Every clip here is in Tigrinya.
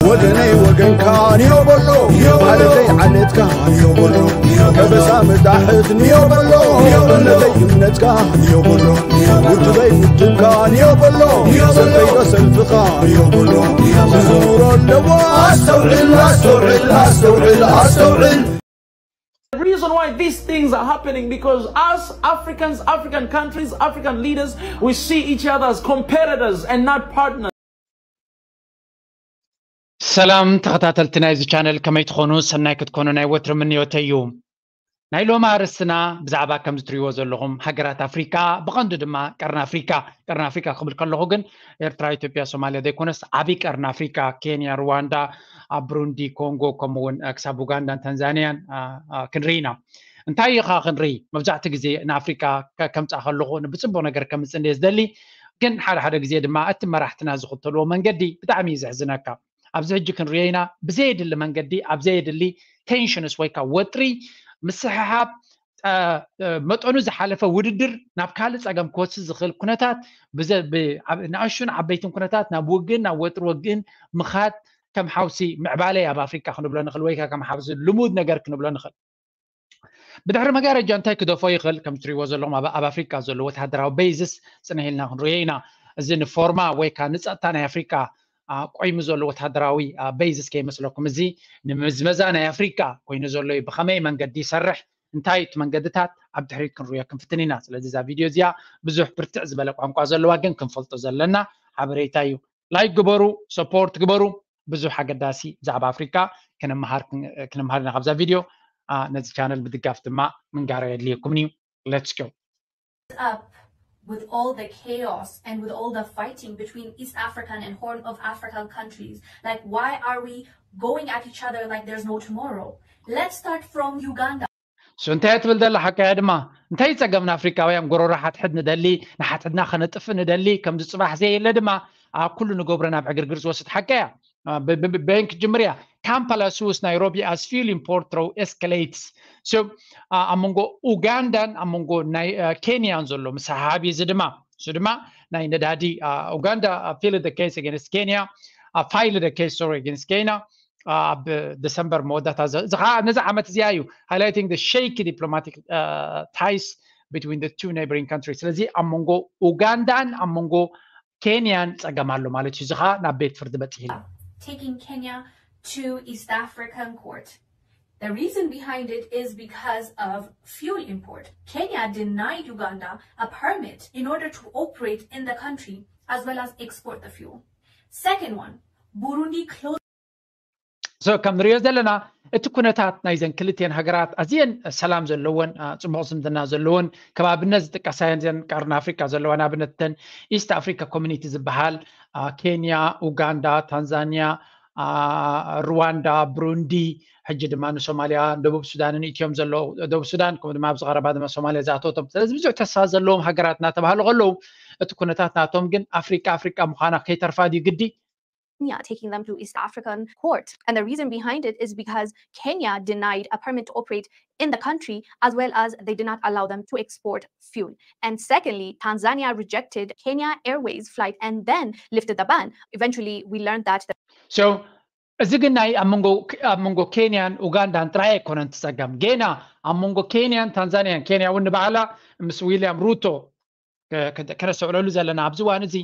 ወገነይ ወገንካ ንዮ በሎ፣ ዓሌተይ ዓሌትካ ንዮ በሎ፣ ከበሳ መዳሕት ንዮ በሎ፣ እምነተይ እምነትካ ንዮ በሎ፣ ውድበይ ውድብካ ንዮ በሎ፣ ሰልፈይ ዶ ሰልፍኻ ንዮ በሎ። ክዝውሮ ኣለዎ። ኣስተውዕል፣ ኣስተውዕል፣ ኣስተውዕል፣ ኣስተውዕል። The reason why these things are happening because us Africans, African countries, African leaders, we see each other as competitors and not partners. ሰላም ተኸታተልቲ ናይዚ ቻነል፣ ከመይ ትኾኑ? ሰናይ ክትኮኑ ናይ ወትሪ ምንዮተይ እዩ። ናይ ሎሚ ኣርእስትና ብዛዕባ ከምዚ ትሪእዎ ዘለኹም ሃገራት ኣፍሪካ፣ ብቐንዱ ድማ ቀርኒ ኣፍሪካ። ቀርኒ ኣፍሪካ ክብል ከለኹ ግን ኤርትራ፣ ኢትዮጵያ፣ ሶማልያ ዘይኮነስ ዓብዪ ቀርኒ ኣፍሪካ፣ ኬንያ፣ ሩዋንዳ፣ ኣብ ብሩንዲ፣ ኮንጎ፣ ከምኡ እውን ክሳብ ኡጋንዳን ታንዛንያን ክንርኢ ኢና። እንታይ እዩ ከዓ ክንርኢ? መብዛሕትኡ ግዜ ንኣፍሪካ ከምፃእ ከለኹ ብፅቡቅ ነገር ከምፅእ እንደ ዝደሊ፣ ግን ሓደ ሓደ ግዜ ድማ እቲ መራሕትና ዝኽተልዎ መንገዲ ብጣዕሚ እዩ ዘሕዝነካ። ኣብዚ ሕጂ ክንሪኦ ኢና። ብዘየድሊ መንገዲ ኣብ ዘየድሊ ቴንሽንስ ወይ ከዓ ወጥሪ፣ ምስሕሓብ፣ መጠኑ ዝሓለፈ ውድድር ናብ ካልእ ፀገም ክወስድ ዝኽእል ኩነታት፣ ንኣሹን ዓበይትን ኩነታት ናብ ውግእን ናብ ወጥሪ ወግእን ምኻድ ከም ሓውሲ ምዕባለ ኣብ ኣፍሪካ ክንብሎ ንኽእል፣ ወይ ከዓ ከም ሓውሲ ልሙድ ነገር ክንብሎ ንኽእል። ብድሕሪ መጋረጃ እንታይ ክደፎ ይኽእል? ከም ትሪእዎ ዘለኹም ኣብ ኣፍሪካ ዘሎ ወተሃደራዊ ቤይዝስ ፅንሕ ኢልና ክንሪኦ ኢና። እዚ ንፎርማ ወይ ከዓ ንፀጥታ ናይ ኣፍሪካ ቆይሙ ዘሎ ወተሃደራዊ ቤይዝስ ከይመስለኩም፣ እዚ ንምዝመዛ ናይ ኣፍሪካ ኮይኑ ዘሎ እዩ። ብኸመይ መንገዲ ይሰርሕ፣ እንታይ እቲ መንገድታት፣ ኣብ ድሕሪት ክንሪኦ ክንፍትን ኢና። ስለዚ እዛ ቪድዮ እዚኣ ብዙሕ ብርትዕ ዝበለ ቋንቋ ዘለዋ ግን ክንፈልጦ ዘለና ሓበሬታ እዩ። ላይክ ግበሩ፣ ሰፖርት ግበሩ። ብዙሕ ኣገዳሲ ብዛዕባ ኣፍሪካ ክንምሃር ኢና ካብዛ ቪድዮ። ነዚ ቻነል ብድጋፍ ድማ ምንጋር የድልየኩም እዩ። Let's go. Up with all the chaos and with all the fighting between East African and Horn of African countries? Like, why are we going at each other like there's no tomorrow? Let's start from Uganda. ሶ እንታይ ትብል ዘላ ሓቀያ ድማ? እንታይ ጸገም ንኣፍሪካውያን ጎረሮ ሓትሕድ ንደሊ፣ ንሓትሕድና ከነጥፍ ንደሊ፣ ከምዚ ጽባሕ ዘየለ ድማ ኣብ ኩሉ ንገብሮ ናብ ዕግርግር ዝወስድ ሓቀያ። በይን ክትጅምር እያ። Kampala sues Nairobi as fuel import row escalates. So ኣብ መንጎ ኡጋንዳን ኣብ መንጎ ናይ ኬንያን ዘሎ ምስሕሓብ እዩ። እዚ ድማ እሱ ድማ ናይ ነዳዲ፣ ኡጋንዳ filed the case against Kenya, filed the case, sorry, against Kenya ኣብ ዲሰምበር መወዳእታ እዚ ከዓ ነዚ ዓመት እዚኣ እዩ highlighting the shaky diplomatic ties between the two neighboring countries። ስለዚ ኣብ መንጎ ኡጋንዳን ኣብ መንጎ ኬንያን ጸገም ኣሎ ማለት እዩ። እዚ ከዓ ናብ ቤት ፍርዲ በፂሑ ኣሎ። Taking Kenya to East African court. The reason behind it is because of fuel import. Kenya denied Uganda a permit in order to operate in the country as well as export the fuel. Second one, Burundi closed so ከም ንሪኦ ዘለና እቲ ኩነታት ናይዘን ክልቴን ሃገራት ኣዝየን ሰላም ዘለዎን ጽቡቕ ዝምድና ዘለዎን፣ ከም ኣብነት ዝጥቀሳ እየን። እዘን ቀርኒ ኣፍሪካ ዘለዋ ንኣብነት እተን ኢስት ኣፍሪካ ኮሚኒቲ ዝበሃል፣ ኬንያ፣ ኡጋንዳ፣ ታንዛንያ፣ ሩዋንዳ፣ ብሩንዲ፣ ሕጂ ድማ ንሶማልያ፣ ደቡብ ሱዳንን ኢትዮም ዘሎ ደቡብ ሱዳን፣ ከምኡ ድማ ኣብዚ ቀረባ ድማ ሶማልያ ዝኣተወቶም። ስለዚ ብዙሕ ተስፋ ዘለዎም ሃገራት እናተባህሉ ከለዉ፣ እቲ ኩነታት ናቶም ግን ኣፍሪቃ ኣፍሪቃ ምዃና ከይተርፋ ድዩ ግዲ? Kenya taking them to East African court. And the reason behind it is because Kenya denied a permit to operate in the country, as well as they did not allow them to export fuel. And secondly, Tanzania rejected Kenya Airways flight and then lifted the ban. Eventually, we learned that the So እዚ ግን ናይ ኣብ መንጎ ኬንያን ኡጋንዳን ጥራይ ኣይኮነን ትጸገም። ጌና ኣብ መንጎ ኬንያን ታንዛንያን፣ ኬንያ እውን ንባዕላ ምስ ዊልያም ሩቶ ከነስተውዕለሉ ዘለና ኣብዚ እዋን እዚ፣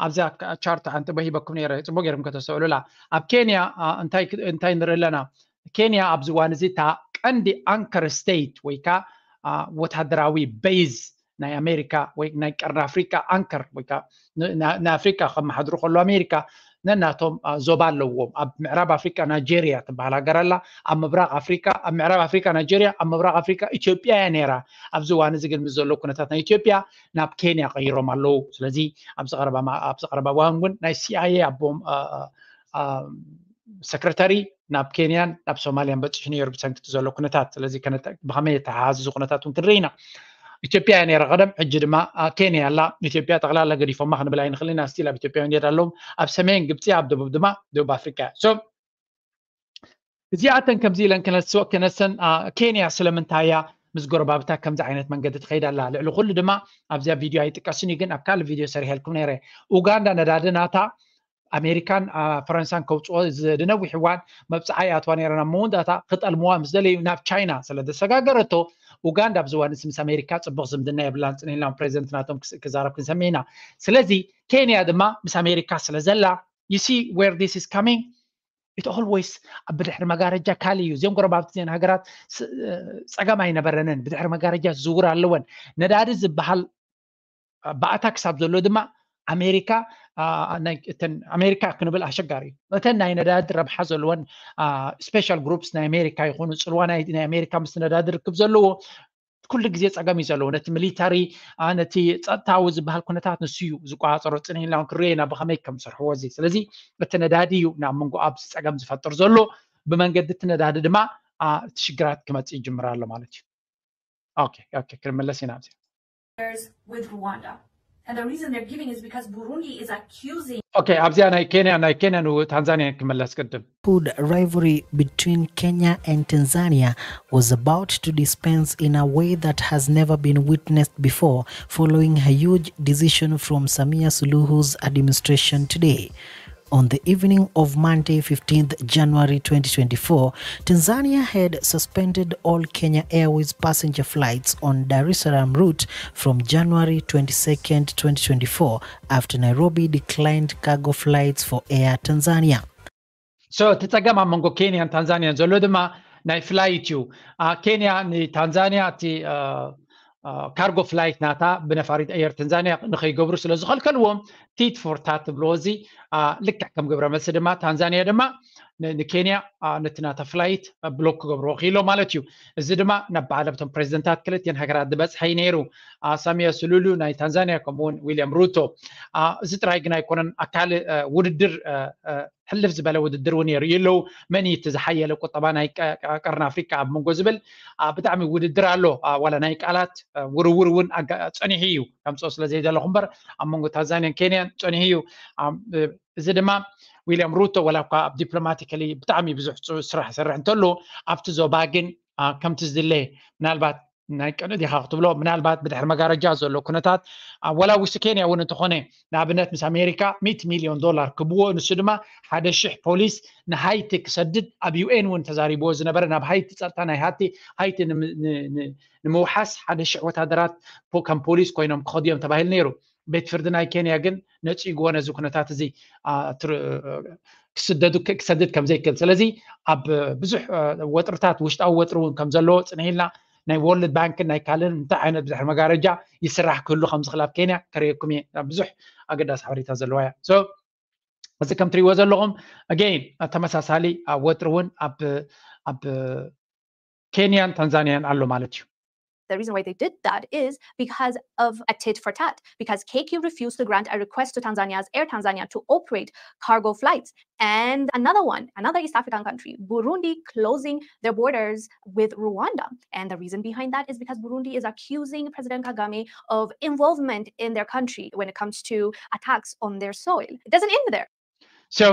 ኣብዛ ቻርት ሓንቲ በሂበኩም ነረ፣ ጽቡቅ ገይርኩም ከተስተውዕሉላ። ኣብ ኬንያ እንታይ ንርኢ ኣለና? ኬንያ ኣብዚ እዋን እዚ እታ ቀንዲ ኣንከር ስቴት ወይ ከዓ ወታደራዊ ቤዝ ናይ ኣሜሪካ ወይ ናይ ቀርኒ ኣፍሪካ ኣንከር ወይ ከዓ ንኣፍሪካ ከመሓድሩ ከሎ ኣሜሪካ ነናቶም ዞባ ኣለዎም። ኣብ ምዕራብ ኣፍሪካ ናይጀርያ ትበሃል ሃገር ኣላ። ኣብ ምብራቅ ኣፍሪካ፣ ኣብ ምዕራብ ኣፍሪካ ናይጀርያ፣ ኣብ ምብራቅ ኣፍሪካ ኢትዮጵያ እያ ነይራ። ኣብዚ እዋን እዚ ግን ምስ ዘሎ ኩነታት ናይ ኢትዮጵያ ናብ ኬንያ ቀይሮም ኣለዉ። ስለዚ ኣብዚ ቀረባ እዋን እውን ናይ ሲኣይኤ ኣቦም ሰክረታሪ ናብ ኬንያን ናብ ሶማልያን በፂሑ ነይሩ ብሰንኪ እቲ ዘሎ ኩነታት። ስለዚ ብከመይ የተሓሓዝ እዚ ኩነታት እውን ክንርኢ ኢና። ኢትዮጵያ እያ ነይራ ቀደም፣ ሕጂ ድማ ኬንያ ኣላ። ኢትዮጵያ ጠቕላላ ገዲፎማ ክንብል ኣይንኽእል ኢና። ስቲል ኣብ ኢትዮጵያ እውን ኣለዎም። ኣብ ሰሜን ግብፂ፣ ኣብ ደቡብ ድማ ደቡብ ኣፍሪካ እያ። እዚኣተን ከምዚ ኢለን ክነሰን ኬንያ ስለምንታይ እያ ምስ ጎረባብታ ከምዚ ዓይነት መንገዲ ትኸይድ ኣላ? ልዕሊ ኩሉ ድማ ኣብዚኣ ቪድዮ ኣይጥቀስን እዩ፣ ግን ኣብ ካልእ ቪድዮ ሰሪሐልኩም ነይረ። ኡጋንዳ ነዳዲ ናታ ኣሜሪካን ፈረንሳን ከውፅኦ ዝነዊሕ እዋን መብፅዓ ይኣትዋ ነይረን ኣብ መወዳእታ ክጠልምዋ ምስ ደለዩ ናብ ቻይና ስለ ዘሰጋገረቶ፣ ኡጋንዳ ኣብዚ እዋን ምስ ኣሜሪካ ፅቡቕ ዝምድና የብላን። ፅንሕና ፕሬዚደንት ናቶም ክዛረብ ክንሰምዕ ኢና። ስለዚ ኬንያ ድማ ምስ ኣሜሪካ ስለ ዘላ you see where this is coming, it always ኣብ ብድሕሪ መጋረጃ ካልእ እዩ። እዚኦም ጎረባብቲ እዚን ሃገራት ፀገም ኣይነበረንን። ብድሕሪ መጋረጃ ዝዝውር ኣለወን። ነዳዲ ዝበሃል ባእታ ክሳብ ዘሎ ድማ ኣሜሪካ ኣሜሪካ ክንብል ኣሸጋሪ እዩ። እተን ናይ ነዳዲ ረብሓ ዘለወን special groups ናይ ኣሜሪካ ይኹኑ ፅልዋ ናይ ኣሜሪካ ምስ ነዳዲ ርክብ ዘለዎ ኩሉ ግዜ ፀገም እዩ ዘለዎ። ነቲ ሚሊታሪ ነቲ ፀጥታዊ ዝበሃል ኩነታት ንሱ እዩ ዝቆፃፀሮ። ፅንሕና እውን ክርኤና ብከመይ ከም ዝሰርሕዎ እዚ። ስለዚ እቲ ነዳዲ እዩ ናብ መንጎ ኣብዚ ፀገም ዝፈጥር ዘሎ። ብመንገዲ እቲ ነዳዲ ድማ እቲ ሽግራት ክመፅእ ይጅምር ኣሎ ማለት እዩ። ኦኬ ኦኬ ክንመለስ ኢና ኣብዚ with Rwanda. And the reason they're giving is because Burundi is accusing okay ኣብዚኣ ናይ ኬንያ ናይ ኬንያ ንታንዛኒያ ክመለስ ቅድም Food rivalry between Kenya and Tanzania was about to dispense in a way that has never been witnessed before, following a huge decision from Samia Suluhu's administration today. On the evening of Monday, fifteenth January twenty twenty-four, Tanzania had suspended all Kenya Airways passenger flights on Dar es Salaam route from January twenty-second, twenty twenty-four, after Nairobi declined cargo flights for Air Tanzania. So እቲ ፀገም ኣብ መንጎ ኬንያን ታንዛኒያን ዘሎ ድማ ናይ ፍላይት እዩ። ኬንያ ንታንዛኒያ እቲ ካርጎ ፍላይት ናታ ብነፋሪት ኣየር ታንዛኒያ ንኸይገብሩ ስለ ዝኸልከልዎም ቲት ፎር ታት ትብልዎ እዚ ልክዕ ከም ግብረ መልሲ ድማ ታንዛኒያ ድማ ንኬንያ ነቲ ናታ ፍላይት ብሎክ ክገብርዎ ክኢሎ ማለት እዩ። እዚ ድማ ናብ በዓል ኣብቶም ፕሬዚደንታት ክልቲን ሃገራት ዝበፅሐ እዩ ነይሩ። ሳሚያ ሱሉሉ ናይ ታንዛኒያ ከምኡውን ዊልያም ሩቶ። እዚ ጥራይ ግን ኣይኮነን ኣካል ውድድር ሕልፍ ዝበለ ውድድር እውን የርእዩ ኣለዉ። መን እዩ እቲ ዝሓየለ ቁጠባ ናይ ቀርኒ ኣፍሪካ ኣብ መንጎ ዝብል ብጣዕሚ ውድድር ኣሎ። ዋላ ናይ ቃላት ውርውር እውን ፀኒሑ እዩ ከምፅኦ ስለ ዘይደለኹ እምበር ኣብ መንጎ ታንዛኒያን ኬንያን ፀኒሑ እዩ። እዚ ድማ ዊልያም ሩቶ ዋላ እኳ ኣብ ዲፕሎማቲካሊ ብጣዕሚ ብዙሕ ስራሕ ይሰርሕ እንተሎ ኣብቲ ዞባ ግን ከምቲ ዝድለ ምናልባት ናይ ቅንእ ዲኻ ክትብሎ ምናልባት ብድሕሪ መጋረጃ ዘሎ ኩነታት ወላ ውሽጢ ኬንያ እውን እንተኾነ ንኣብነት ምስ ኣሜሪካ ሚእቲ ሚልዮን ዶላር ክብዎ ንሱ ድማ ሓደ ሽሕ ፖሊስ ንሃይቲ ክሰድድ ኣብ ዩኤን እውን ተዛሪብዎ ዝነበረ ናብ ሃይቲ ፀጥታ ናይ ሃቲ ሃይቲ ንምውሓስ ሓደ ሽሕ ወታደራት ከም ፖሊስ ኮይኖም ክኸዱ እዮም ተባሂሉ ነይሩ። ቤት ፍርዲ ናይ ኬንያ ግን ነፂግዎ ነዚ ኩነታት እዚ ክስደዱ ክሰድድ ከም ዘይክእል ስለዚ ኣብ ብዙሕ ወጥርታት ውሽጣዊ ወጥሪ እውን ከም ዘለዎ ፅንሕ ኢልና ናይ ወርልድ ባንክን ናይ ካልእን እንታይ ዓይነት ብድሕሪ መጋረጃ ይስራሕ ክህሉ ከም ዝኽእል ኣብ ኬንያ ከርእየኩም እየ። ብዙሕ ኣገዳሲ ሓበሬታ ዘለዋ እያ። እዚ ከም ትሪእዎ ዘለኹም ኣገይን ተመሳሳሊ ወጥሪ እውን ኣብ ኬንያን ታንዛኒያን ኣሎ ማለት እዩ። The reason why they did that is because of a tit for tat, because K Q refused to grant a request to Tanzania's Air Tanzania to operate cargo flights. And another one, another East African country, Burundi, closing their borders with Rwanda. And the reason behind that is because Burundi is accusing President Kagame of involvement in their country when it comes to attacks on their soil. It doesn't end there. So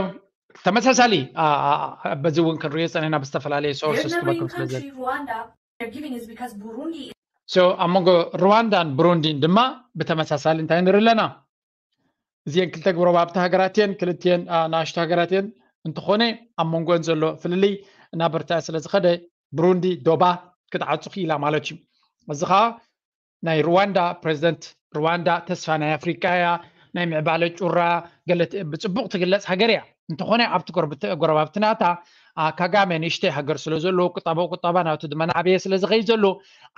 ተመሳሳሊ በዚ እውን ክንሪኦ ፀኒሕና ብዝተፈላለየ ሶርስ Rwanda. They're giving is because Burundi so ኣብ መንጎ ሩዋንዳን ብሩንዲን ድማ ብተመሳሳሊ እንታይ ንርኢ ኣለና? እዚአን ክልተ ጎረባብቲ ሃገራት እየን፣ ክልቲአን ናእሽቱ ሃገራት እየን። እንተኾነ ኣብ መንጎን ዘሎ ፍልልይ እናበርትዐ ስለ ዝኸደ ብሩንዲ ዶባ ክትዓጹ ክኢላ ማለት እዩ። እዚ ኸዓ ናይ ሩዋንዳ ፕሬዚደንት ሩዋንዳ ተስፋ ናይ ኣፍሪቃ እያ፣ ናይ ምዕባለ ጩራ ገለ ብፅቡቕ ትግለፅ ሃገር እያ። እንተኾነ ኣብቲ ጎረባብትናታ ካጋሜ ንእሽተይ ሃገር ስለ ዘለዎ ቁጠባዊ ቁጠባ ናቱ ድማ ናዕበየ ስለ ዝኸይድ ዘሎ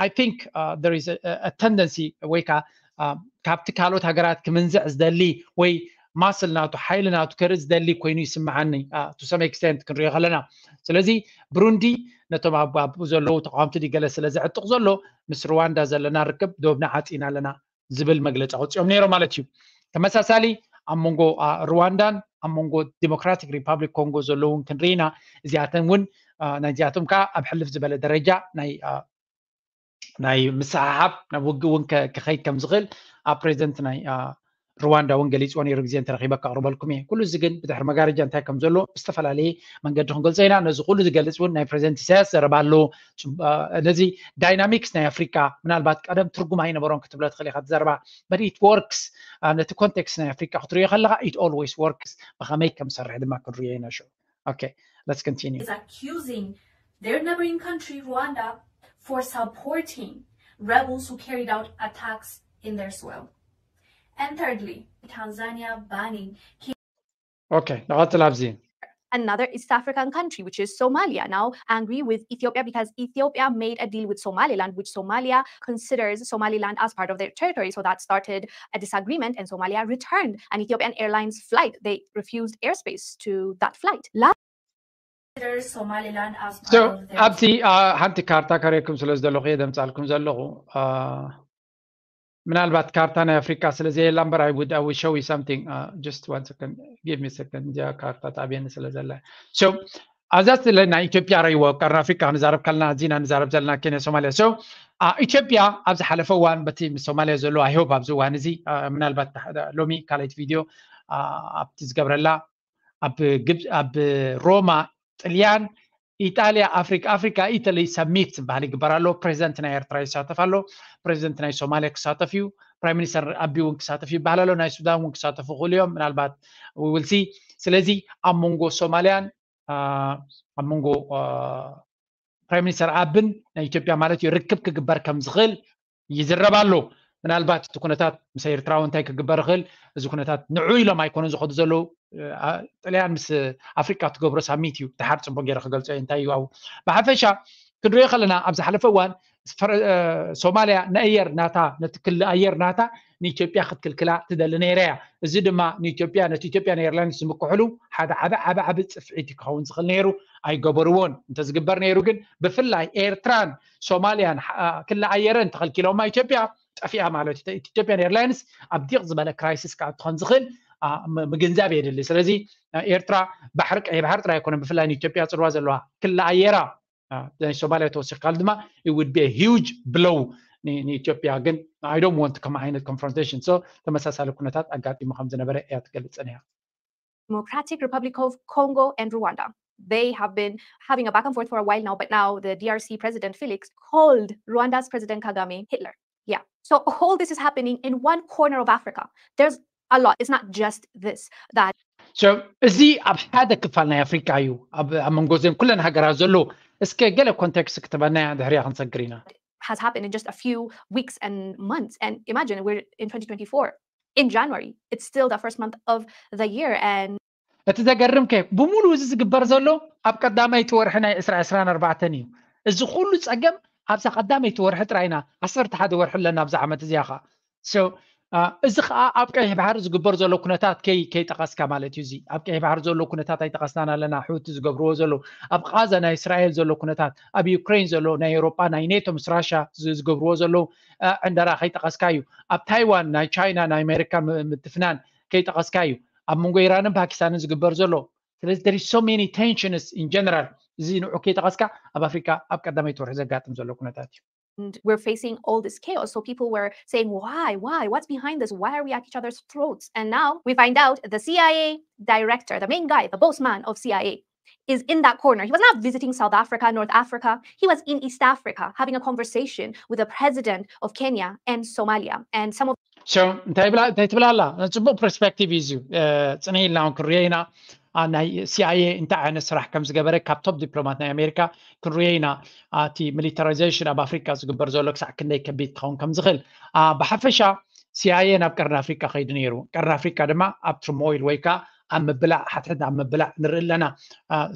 I think there is a tendency ወይ ከዓ ካብቲ ካልኦት ሃገራት ክምንዝዕ ዝደሊ ወይ ማስል ናቱ ሓይሊ ናቱ ከርኢ ዝደሊ ኮይኑ ይስምዓኒ to some extent ክንሪኦ ከለና። ስለዚ ብሩንዲ ነቶም ኣብኡ ዘለዉ ተቃወምቲ ገለ ስለ ዘዕጥቕ ዘሎ ምስ ሩዋንዳ ዘለና ርክብ ዶብና ዓፂና ኣለና ዝብል መግለፂ ኣውፂኦም ነይሮም ማለት እዩ። ተመሳሳሊ ኣብ መንጎ ሩዋንዳን ኣብ መንጎ ዲሞክራቲክ ሪፓብሊክ ኮንጎ ዘለውን ክንርኢና እዚኣተን እውን ናይዚኣቶም ከዓ ኣብ ሕልፍ ዝበለ ደረጃ ናይ ናይ ምስሓሓብ ናብ ውግእ እውን ክኸይድ ከም ዝኽእል ኣብ ፕሬዚደንት ናይ ሩዋንዳ እውን ገሊፅዎ ነይሩ፣ ግዜ እንተረኺበ ከቕርበልኩም እየ። ኩሉ እዚ ግን ብድሕሪ መጋረጃ እንታይ ከም ዘሎ ብዝተፈላለየ መንገዲ ክንገልፆ ኢና። ነዚ ኩሉ ዝገልፅ እውን ናይ ፕሬዚደንት ኢሳያስ ዘረባ ኣሎ። ነዚ ዳይናሚክስ ናይ ኣፍሪካ ምናልባት ቀደም ትርጉም ኣይነበሮን ክትብሎ ትኽእል ኢኻ ዘረባ፣ but it works። ነቲ ኮንቴክስት ናይ ኣፍሪካ ክትሪኦ ከለካ it always works። ብኸመይ ከም ዝሰርሕ ድማ ክንሪኦ ኢና። ሾ okay, let's continue. Is accusing their neighboring country, Rwanda, for supporting rebels who carried out attacks in their soil. And thirdly, Tanzania banning okay, ንቐፅል ኣብዚ Another East African country, which is Somalia, now angry with Ethiopia because Ethiopia made a deal with Somaliland, which Somalia considers Somaliland as part of their territory. So that started a disagreement, and Somalia returned an Ethiopian Airlines flight. They refused airspace to that flight. Somaliland as so ኣብቲ ሓንቲ ካርታ ከርእየኩም ስለ ዝደለኹ እየ ደምፃልኩም ዘለኹ። ምናልባት ካርታ ናይ ኣፍሪካ ስለ ዘየላ እምበር I would, I would show you something. Just one second, give me a second. እዚኣ ካርታ ጣብየኒ ስለ ዘላ። So ኣብዛ ስለ ናይ ኢትዮጵያ ረይዎ ኣብ ቀርኒ ኣፍሪካ ክንዛረብ ከለና እዚና ንዛረብ ዘለና ኬንያ፣ ሶማሊያ። So ኢትዮጵያ ኣብ ዝሓለፈ እዋን በቲ ምስ ሶማሊያ ዘሎ I hope ኣብዚ እዋን እዚ ምናልባት ሎሚ ካልኣይቲ ቪድዮ ኣብቲ ዝገብረላ ኣብ ሮማ ጥልያን ኢጣልያ ኣፍሪካ ኣፍሪካ ኢታሊ ሰሚት ዝበሃል ይግበር ኣሎ። ፕሬዚደንት ናይ ኤርትራ ይሳተፍ ኣሎ። ፕሬዚደንት ናይ ሶማሊያ ክሳተፍ እዩ። ፕራይም ሚኒስተር ኣቢ እውን ክሳተፍ ይበሃል ኣሎ። ናይ ሱዳን እውን ክሳተፉ ይኽእሉ እዮም ምናልባት ውልሲ። ስለዚ ኣብ መንጎ ሶማሊያን ኣብ መንጎ ፕራይም ሚኒስተር ኣብን ናይ ኢትዮጵያ ማለት እዩ ርክብ ክግበር ከም ዝኽእል ይዝረብ ኣሎ። ምናልባት እቲ ኩነታት ምስ ኤርትራ እውን እንታይ ክግበር ይኽእል፣ እዚ ኩነታት ንዑ ኢሎም ኣይኮኑን ዝኸዱ ዘለዉ። ጥልያን ምስ ኣፍሪቃ ትገብሮ ሳሚት እዩ። ድሓር ፅቡቅ ገይረ ክገልፆ እየ እንታይ እዩ ኣብኡ። ብሓፈሻ ክንሪኦ ከለና ኣብ ዝሓለፈ እዋን ሶማልያ ንኣየር ናታ ነቲ ክሊ ኣየር ናታ ንኢትዮጵያ ክትክልክላ ትደሊ ነይራ እያ። እዚ ድማ ንኢትዮጵያ ነቲ ኢትዮጵያን ኤርላይንስ ዝምክሕሉ ሓደ ዓበ ዓበ ዓበ ፅፍዒት ክኸውን ዝኽእል ነይሩ። ኣይገበርዎን። እንተዝግበር ነይሩ ግን ብፍላይ ኤርትራን ሶማልያን ክሊ ኣየረን ተኸልኪሎማ ኢትዮጵያ ጠፊኣ ማለት እዩ። ኢትዮጵያን ኤርላይንስ ኣብ ዲቕ ዝበለ ክራይሲስ ክኣቱ ከም ዝኽእል ምግንዛብ የድሊ። ስለዚ ኤርትራ ባሕሪ ቀይ ባሕሪ ጥራይ ኣይኮነን ብፍላይ ንኢትዮጵያ ፅልዋ ዘለዋ ክሊ ኣየራ ናይ ሶማልያ ተወሲኽካሉ ድማ it would be huge blow ንኢትዮጵያ። ግን I don't want ከም ዓይነት confrontation so ተመሳሳሊ ኩነታት ኣጋጢሙ ከም ዝነበረ እያ ትገልጽ ነያ። Democratic Republic of Congo and Rwanda. They have been having a back and forth for a while now, but now the D R C President Felix called Rwanda's President Kagame Hitler. Yeah. So all this is happening in one corner of Africa. There's a lot. It's not just this, that. So እዚ ኣብ ሓደ ክፋል ናይ ኣፍሪካ እዩ ኣብ መንጎ ዘን ኩለን ሃገራት ዘሎ። እስከ ገለ ኮንቴክስት ክትበና ድሕሪያ ክንሰግር ኢና። Has happened in just a few weeks and months. And imagine we're in twenty twenty-four. In January. It's still the first month of the year. And እቲ ዘገርም ከ ብሙሉ እዚ ዝግበር ዘሎ ኣብ ቀዳማይቲ ወርሒ ናይ ዕስራ ዕስራን ኣርባዕተን እዩ። እዚ ኩሉ ፀገም ኣብዛ ቀዳመይቲ ወርሒ ጥራይና ዓሰርተ ሓደ ወርሒ ኣለና ኣብዚ ዓመት እዚኣ ኸዓ። እዚ ከዓ ኣብ ቀይሕ ባሕሪ ዝግበር ዘሎ ኩነታት ከይጠቐስካ ማለት እዩ። እዚ ኣብ ቀይሕ ባሕሪ ዘሎ ኩነታት ኣይጠቐስናን ኣለና። ሕውቲ ዝገብርዎ ዘለዉ ኣብ ቃዛ ናይ እስራኤል ዘሎ ኩነታት፣ ኣብ ዩክሬን ዘሎ ናይ ኤውሮጳ ናይ ኔቶ ምስ ራሻ ዝገብርዎ ዘለዉ ዕንደራ ከይጠቐስካ እዩ። ኣብ ታይዋን ናይ ቻይና ናይ ኣሜሪካ ምትፍናን ከይጠቐስካ እዩ። ኣብ መንጎ ኢራንን ፓኪስታንን ዝግበር ዘሎ። ስለዚ there is so many tensions in general። እዚ ንዑ ከይጠቐስካ ኣብ ኣፍሪካ ኣብ ቀዳመይቲ ወርሒ ዘጋጥም ዘሎ ኩነታት እዩ። And we're facing all this chaos. So people were saying, why, why, what's behind this? Why are we at each other's throats? And now we find out the C I A director, the main guy, the boss man of C I A, is in that corner. He was not visiting South Africa, North Africa. He was in East Africa having a conversation with the president of Kenya and Somalia. And some of So እንታይ ትብላ ኣላ? ፅቡቅ ፐርስፔክቲቭ እዩ። ፅንሕ ኢልና እውን ክንሪኦ ኢና። ናይ C I A እንታይ ዓይነት ስራሕ ከም ዝገበረ ካብ ቶፕ ዲፕሎማት ናይ ኣሜሪካ ክንሪኦ ኢና። እቲ ሚሊታራይዜሽን ኣብ ኣፍሪካ ዝግበር ዘሎ ክሳዕ ክንደይ ከቢድ ክኸውን ከም ዝኽእል። ብሓፈሻ C I A ናብ ቀርኒ ኣፍሪካ ከይዱ ነይሩ። ቀርኒ ኣፍሪካ ድማ ኣብ ትርሞይል ወይ ከዓ ኣብ ምብላዕ ሓድሕድ ኣብ ምብላዕ ንርኢ ኣለና።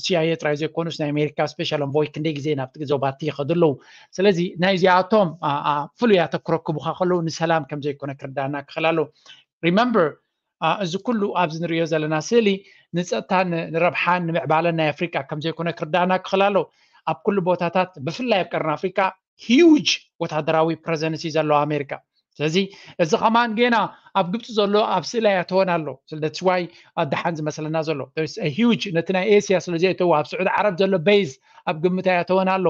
C I A ጥራይ ዘይኮኑስ ናይ ኣሜሪካ ስፔሻል ኣንቮይ ክንደይ ግዜ ናብቲ ዞባቲ ይኸዱ ኣለዉ። ስለዚ ናይዚኣቶም ፍሉይ ኣተክሮ ክቡካ ከለዉ ንሰላም ከም ዘይኮነ ክርዳእና ክኽእል ኣለዉ። ሪመምበር እዚ ኩሉ ኣብዚ ንሪኦ ዘለና ስእሊ ንፀጥታን ንረብሓን ንምዕባለን ናይ ኣፍሪቃ ከም ዘይኮነ ክርዳእና ክኽእል ኣለዉ። ኣብ ኩሉ ቦታታት ብፍላይ ኣብ ቀርኒ ኣፍሪቃ ሂውጅ ወታደራዊ ፕረዘንስ እዩ ዘለዎ ኣሜሪካ። ስለዚ እዚ ከማን ጌና ኣብ ግብፂ ዘሎ ኣብ ስእሊ ኣያተወን ኣሎ። ስለደትስዋይ ኣደሓን ዝመስለና ዘሎ ሂውጅ ነቲ ናይ ኤስያ ስለ ዘእተዎ ኣብ ስዑዲ ዓረብ ዘሎ ቤዝ ኣብ ግምት ኣያተወን ኣሎ።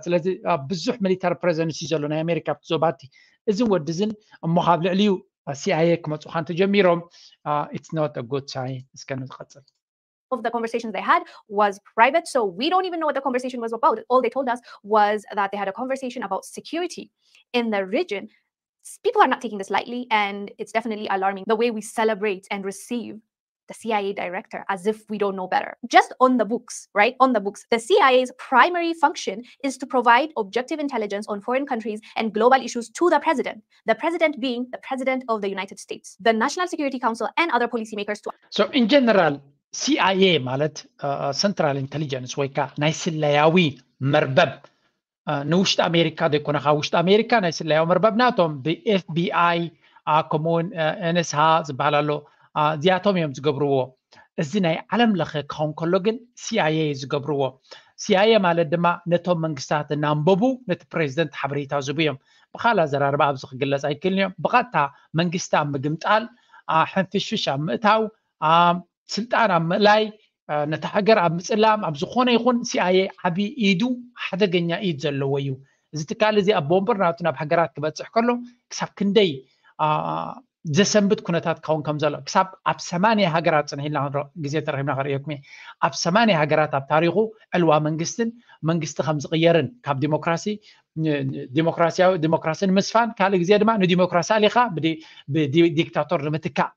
ስለዚ ብዙሕ ሚሊታሪ ፕረዘንስ እዩ ዘሎ ናይ ኣሜሪካ ኣብቲ ዞባቲ። እዝን ወዲ እዝን እሞ ካብ ልዕሊኡ ሲኣይኤ ክመፁ ካን ተጀሚሮም it's not a good sign። እስከ ንቀፅል። Of the conversations they had was private. So we don't even know what the conversation was about. All they told us was that they had a conversation about security in the region. People are not taking this lightly, and it's definitely alarming the way we celebrate and receive the C I A director as if we don't know better. Just on the books, right? On the books, the C I A's primary function is to provide objective intelligence on foreign countries and global issues to the president, the president being the president of the United States, the National Security Council, and other policymakers to So in general, ሲኣይኤ ማለት ሰንትራል ኢንቴሊጀንስ ወይ ከዓ ናይ ስለያዊ መርበብ ንውሽጢ ኣሜሪካ ዘይኮነ ካብ ውሽጢ ኣሜሪካ ናይ ስለያዊ መርበብ ናቶም ብኤፍቢኣይ ከምኡውን ኤንኤስሃ ዝበሃል ኣሎ። እዚኣቶም እዮም ዝገብርዎ። እዚ ናይ ዓለም ለኸ ክኸውን ከሎ ግን ሲኣይኤ እዩ ዝገብርዎ። ሲኣይኤ ማለት ድማ ነቶም መንግስታት እናንበቡ ነቲ ፕሬዚደንት ሓበሬታ ዝህቡ እዮም። ብካል ኣዘራርባ ኣብዚ ክግለፅ ኣይክእልን እዮም። ብቐጥታ መንግስቲ ኣብ ምግምጣል፣ ሕንፍሽፍሽ ኣብ ምእታው፣ ስልጣን ኣብ ምእላይ፣ ነቲ ሃገር ኣብ ምፅላም ኣብ ዝኾነ ይኹን ሲኣይኤ ዓብዪ ኢዱ ሓደገኛ ኢድ ዘለዎ እዩ። እዚ ትካል እዚ ኣብ ቦምበር ናቱ ናብ ሃገራት ክበፅሕ ከሎ ክሳብ ክንደይ ዘሰንብት ኩነታት ክኸውን ከም ዘሎ ክሳብ ኣብ ሰማንያ ሃገራት ፅንሕ ኢልና ግዜ ተረኺብና ከርእየኩም እየ። ኣብ ሰማንያ ሃገራት ኣብ ታሪኹ ዕልዋ መንግስትን መንግስቲ ከም ዝቕየርን ካብ ዲሞክራሲ ዲሞክራሲያዊ ዲሞክራሲ ንምስፋን ካልእ ግዜ ድማ ንዲሞክራሲ ኣሊኻ ብዲክታቶር ንምትካእ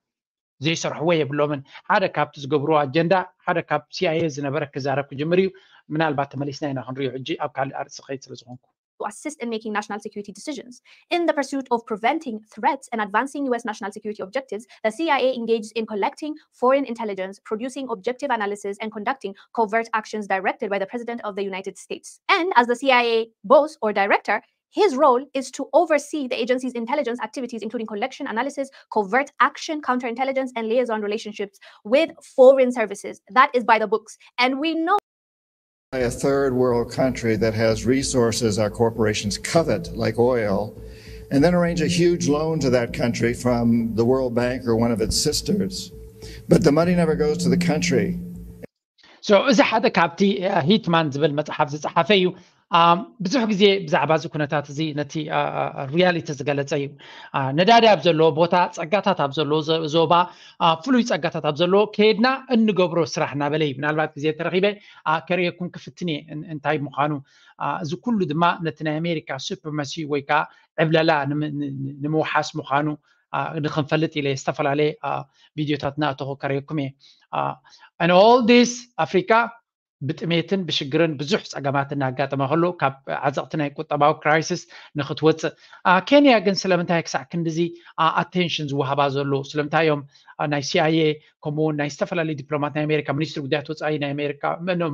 ዘይሰርሕዎ የብሎምን። ሓደ ካብቲ ዝገብርዎ ኣጀንዳ ሓደ ካብ ሲኣይኤ ዝነበረ ክዛረብ ክጅምር እዩ። ምናልባት ተመሊስና ኢና ክንሪኦ ሕጂ ኣብ ካልእ ኣርእስቲ ክኸይድ ስለ ዝኾንኩ። To assist in making national security decisions. In the pursuit of preventing threats and advancing U S national security objectives, the C I A engages in collecting foreign intelligence, producing objective analysis, and conducting covert actions directed by the President of the United States. And as the C I A boss or director, his role is to oversee the agency's intelligence activities, including collection, analysis, covert action, counterintelligence, and liaison relationships with foreign services. That is by the books. And we know a third world country that has resources our corporations covet, like oil, and then arrange a huge loan to that country from the World Bank or one of its sisters. But the money never goes to the country. So እዚ ሓደ ካብቲ ሂትማን ዝብል መፅሓፍ ዝፀሓፈ እዩ። ብዙሕ ግዜ ብዛዕባ እዚ ኩነታት እዚ ነቲ ሪያሊቲ ዝገለፀ እዩ። ነዳዲ ኣብ ዘለዎ ቦታ፣ ፀጋታት ኣብ ዘለዎ ዞባ፣ ፍሉይ ፀጋታት ኣብ ዘለዎ ከየድና እንገብሮ ስራሕ እናበለ እዩ። ምናልባት ግዜ ተረኺበ ከርእየኩም ክፍትን እየ እንታይ ምዃኑ። እዚ ኩሉ ድማ ነቲ ናይ ኣሜሪካ ሱፕሪማሲ ወይ ከዓ ዕብለላ ንምውሓስ ምዃኑ ንክንፈልጥ ኢለ ዝተፈላለየ ቪድዮታት እናእተኹ ከርእየኩም እየ። And all this ኣፍሪካ ብጥሜትን ብሽግርን ብዙሕ ፀገማት እናጋጠመ ከሎ ካብ ዓዘቕቲ ናይ ቁጠባዊ ክራይሲስ ንክትወፅእ። ኬንያ ግን ስለምንታይ ክሳዕ ክንድዚ ኣቴንሽን ዝወሃባ ዘሎ? ስለምንታይ እዮም ናይ ሲኣይኤ ከምኡውን ናይ ዝተፈላለዩ ዲፕሎማት ናይ ኣሜሪካ፣ ሚኒስትሪ ጉዳያት ወፃኢ ናይ ኣሜሪካ፣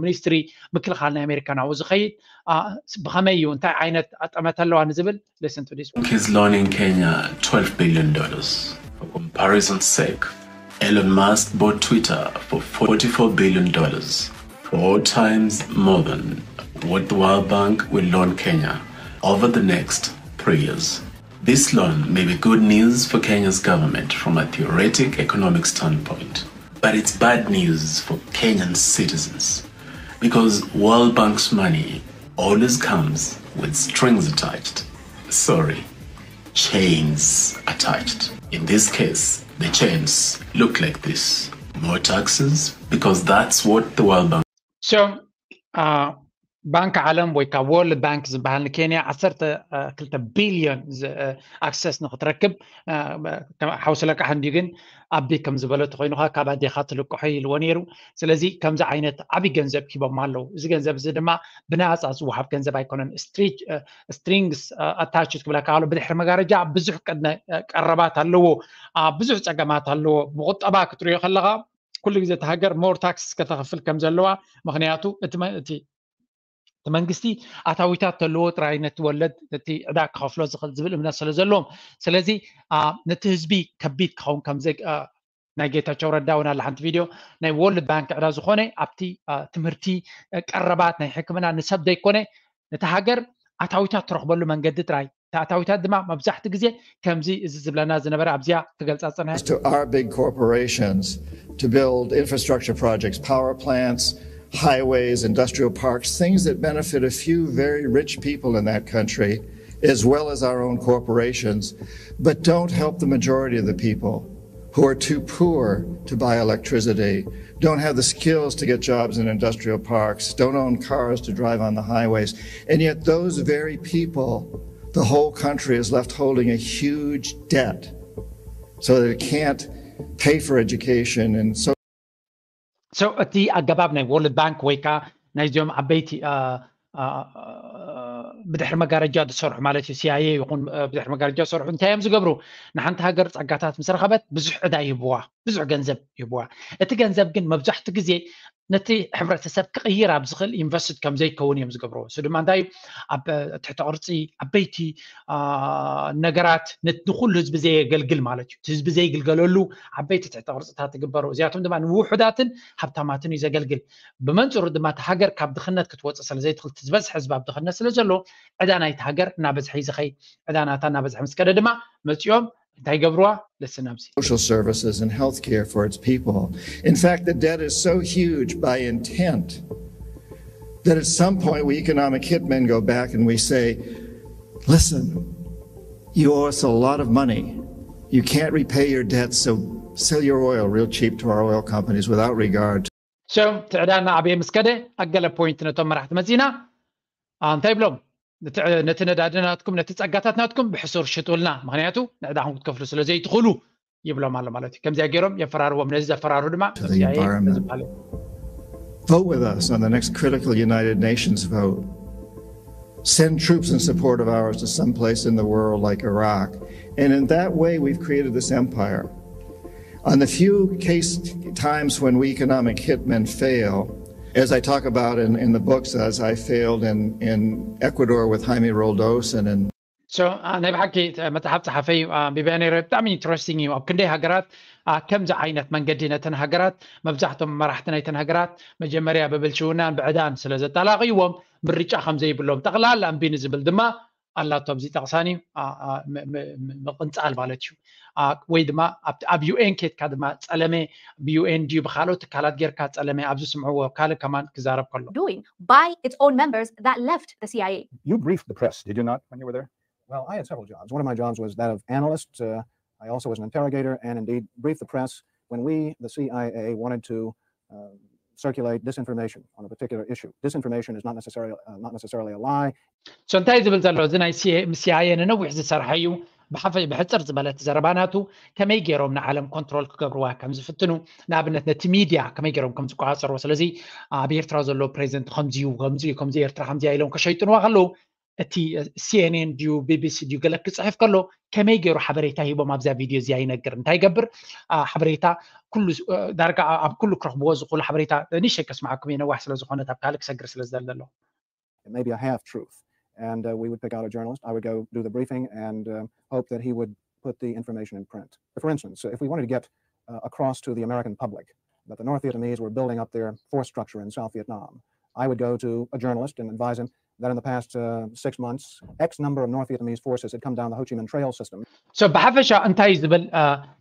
ሚኒስትሪ ምክልኻል ናይ ኣሜሪካ ናብኡ ዝኸይድ? ብኸመይ እዩ? እንታይ ዓይነት ጠመተ ኣለዋ ንዝብል listen to this one. He's loaning Kenya twelve billion dollars. For comparison's sake, Elon Musk bought Twitter for forty-four billion dollars, four times more than what the World Bank will loan Kenya over the next three years. This loan may be good news for Kenya's government from a theoretic economic standpoint, but it's bad news for Kenyan citizens because World Bank's money always comes with strings attached. Sorry, chains attached. In this case, the chains look like this. More taxes, because that's what the World Bank So, uh, ባንክ ዓለም ወይ ካብ ወርልድ ባንክ ዝበሃል ንኬንያ ዓሰርተ ክልተ ቢልዮን ኣክሰስ ንክትረክብ ሓውሲ ለቃሕ እንዲዩ ግን ኣቢ ከም ዝበለቶ ኮይኑካ ካብ ኣዴካ ትልቅሖ ኢልዎ ነይሩ። ስለዚ ከምዚ ዓይነት ዓብይ ገንዘብ ሂቦም ኣለዉ። እዚ ገንዘብ እዚ ድማ ብናፃ ዝወሃብ ገንዘብ ኣይኮነን። ስትሪንግስ ኣታችድ ክብለካ ኣሎ። ብድሕሪ መጋረጃ ብዙሕ ቅድመ ቀረባት ኣለዎ። ብዙሕ ፀገማት ኣለዎ። ብቁጠባ ክትሪኦ ከለካ ኩሉ ግዜ እቲ ሃገር ሞር ታክስ ከተኸፍል ከም ዘለዋ፣ ምክንያቱ እቲ እቲ መንግስቲ ኣታዊታት ተለዎ ጥራይ ነቲ ወለድ ነቲ ዕዳ ክኸፍሎ ዝኽእል ዝብል እምነት ስለ ዘለዎም፣ ስለዚ ነቲ ህዝቢ ከቢድ ክኸውን ከም ናይ ጌታቸው ረዳ እውን ኣላ ሓንቲ ቪድዮ ናይ ወርልድ ባንክ ዕዳ ዝኾነ ኣብቲ ትምህርቲ ቀረባት ናይ ሕክምና ንሰብ ዘይኮነ ነቲ ሃገር ኣታዊታት ትረኽበሉ መንገዲ ጥራይ። ኣታዊታት ድማ መብዛሕቲ ግዜ ከምዚ እዚ ዝብለና ዝነበረ ኣብዚኣ ክገልፃ ዝፀንሐ to our big corporations to build infrastructure projects, power plants, highways, industrial parks, things that benefit a few very rich people in that country. as well as our own corporations, but don't help the majority of the people who are too poor to buy electricity, don't have the skills to get jobs in industrial parks, don't own cars to drive on the highways. And yet, those very people, the whole country is left holding a huge debt so that it can't pay for education and so so እቲ ኣገባብ ናይ World Bank ወይ ከዓ ናይዚኦም ዓበይቲ ብድሕሪ መጋረጃ ዝሰርሑ ማለት እዩ CIA ይኹን ብድሕሪ መጋረጃ ዝሰርሑ እንታይ እዮም ዝገብሩ? ንሓንቲ ሃገር ጸጋታት ምስ ረኸበት ብዙሕ ዕዳ ይህብዋ፣ ብዙሕ ገንዘብ ይህብዋ። እቲ ገንዘብ ግን መብዛሕትኡ ግዜ ነቲ ሕብረተሰብ ክቕይር ኣብ ዝኽእል ኢንቨስት ከም ዘይከውን እዮም ዝገብርዎ። እሱ ድማ እንታይ እዩ? ኣብ ትሕቲ ቅርጺ ዓበይቲ ነገራት ንኩሉ ህዝቢ ዘየገልግል ማለት እዩ። ህዝቢ ዘይግልገለሉ ዓበይቲ ትሕቲ ቅርጽታት ይግበሩ። እዚኣቶም ድማ ንውሑዳትን ሃብታማትን እዩ ዘገልግል። ብመንጽሩ ድማ እቲ ሃገር ካብ ድኽነት ክትወጽእ ስለ ዘይትኽእል ዝበዝሕ ህዝቢ ኣብ ድኽነት ስለ ዘሎ ዕዳ ናይቲ ሃገር እናበዝሐ እዩ ዝኸይድ። ዕዳ ናታ እናበዝሐ ምስ ከደ ድማ መጺኦም እንታይ ይገብርዋ? ልስን ኣብዚ social services and health care for its people. In fact, the debt is so huge by intent that at some point we economic hitmen go back and we say, listen, you owe us a lot of money. You can't repay your debt, so sell your oil real cheap to our oil companies without regard to so እቲ ዕዳ እናዓበየ ምስ ከደ ኣብ ገለ ፖይንት ነቶም መራሕቲ መጺና እንታይ ይብሎም? ነቲ ነዳዲ ናትኩም ነቲ ጸጋታት ናትኩም ብሕሱር ሽጡልና፣ ምክንያቱ ንዕዳኹም ክትከፍሉ ስለ ዘይትኽእሉ ይብሎም ኣሎ ማለት እዩ። ከምዚኣ ገይሮም የፈራርዎም። ነዚ ዘፈራሩ ድማ vote with us on the next critical United Nations vote. Send troops in support of ours to some place in the world like Iraq. And in that way, we've created this empire. On the few case times when we economic hitmen fail, as I talk about in, in the books, as I failed in, in Ecuador with Jaime Roldos and in so ናይ ብሓቂ መጽሓፍ ጸሓፈይ ኣንቢበያ ነይረ። ብጣዕሚ ኢንትረስቲንግ እዩ። ኣብ ክንደይ ሃገራት ከምዚ ዓይነት መንገዲ ነተን ሃገራት መብዛሕቶም መራሕቲ ናይተን ሃገራት መጀመርያ ብብልሽውናን ብዕዳን ስለ ዘጠላቕይዎም ምርጫ ከም ዘይብሎም ጠቕላላ እምቢ ንዝብል ድማ ኣላቶ ኣብዚ ጠቕሳኒ ምቕንጻል ማለት እዩ። ወይ ድማ ኣብ UN ኬድካ ድማ ጸለመ ብUN ድዩ ብካልኦት ትካላት ጌርካ ጸለመ ኣብዚ ስምዕዎ ካልእ ከማን ክዛረብ ከሎ doing by its own members that left the CIA. You briefed the press, did you not, when you were there? Well, I had several jobs. One of my jobs was that of analyst. Uh, I also was an interrogator and indeed briefed the press when we, the CIA, wanted to uh, circulate disinformation on a particular issue. Disinformation is not necessarily, uh, not necessarily a lie. So እንታይ ዝብል ዘሎ እዚ ናይ CIA ነነዊሕ ዝሰርሐ እዩ። ብሓፈ ብሕፅር ዝበለት ዘረባ ናቱ ከመይ ገይሮም ንዓለም ኮንትሮል ክገብርዋ ከም ዝፍትኑ፣ ንኣብነት ነቲ ሚድያ ከመይ ገይሮም ከም ዝቆፃፀርዎ። ስለዚ ኣብ ኤርትራ ዘሎ ፕሬዚደንት ከምዚዩ ከምዚዩ ከምዚ ኤርትራ ከምዚያ ኢሎም ከሸይጥንዋ ከለዉ እቲ CNN ድዩ BBC ድዩ ገለ ክፅሕፍ ከሎ ከመይ ገይሩ ሓበሬታ ሂቦም ኣብዛ ቪድዮ እዚኣ ይነግር። እንታይ ይገብር? ሓበሬታ ኩሉ ዳርጋ ኣብ ኩሉ ክረኽብዎ ዝኽእሉ ሓበሬታ ንእሽተይ ከስምዓኩም እየ፣ ነዋሕ ስለ ዝኾነት ኣብ ካልእ ክሰግር ስለ ዝደሊ ዘሎ። Maybe a half truth. And uh, we would pick out a journalist. I would go do the briefing and uh, hope that he would put the information in print. For instance, if we wanted to get uh, across to the American public that the North Vietnamese were building up their force structure in South Vietnam, I would go to a journalist and advise him that in the past uh, six months, X number of North Vietnamese forces had come down the Ho Chi Minh Trail system. So ብሓፈሻ እንታይ ዝብል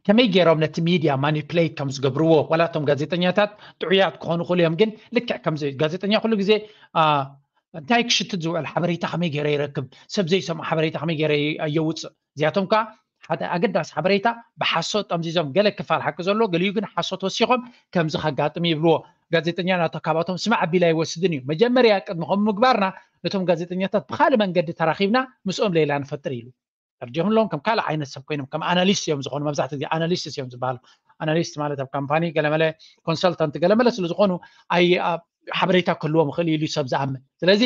ከመይ ገይሮም ነቲ ሚድያ ማኒፕሌት ከም ዝገብርዎ፣ ዋላ እቶም ጋዜጠኛታት ጥዑያት ክኾኑ ክእሉ እዮም፣ ግን ልክዕ ከምዚ ጋዜጠኛ ኩሉ ግዜ እንታይ ክሽትት ዝውዕል ሓበሬታ ከመይ ገይረ ይረክብ፣ ሰብ ዘይሰምዖ ሓበሬታ ከመይ ገይረ የውፅእ። እዚኣቶም ከዓ ሓደ ኣገዳሲ ሓበሬታ ብሓሶት ጠምዚዞም፣ ገለ ክፋል ሓቂ ዘሎ፣ ገሊኡ ግን ሓሶት ወሲኾም ከምዚ ከጋጥም ይብልዎ። ጋዜጠኛ ናቶ ካባቶም ስማዕ ኣቢላ ይወስድን እዩ። መጀመርያ ቅድሚ ከም ምግባርና ነቶም ጋዜጠኛታት ብካልእ መንገዲ ተራኺብና ምስኦም ሌላ ንፈጥር ኢሉ። ተርዲኹም ኣለዎም ከም ካልእ ዓይነት ሰብ ኮይኖም ከም ኣናሊስት እዮም ዝኾኑ። መብዛሕትኡ ግዜ ኣናሊስት እዮም ዝበሃሉ። ኣናሊስት ማለት ኣብ ካምፓኒ ገለመለ ኮንሰልታንት ገለመለ ስለ ዝኾኑ ኣይ ሓበሬታ ክህልዎም ይኽእል ኢሉ ሰብ ዝኣምን። ስለዚ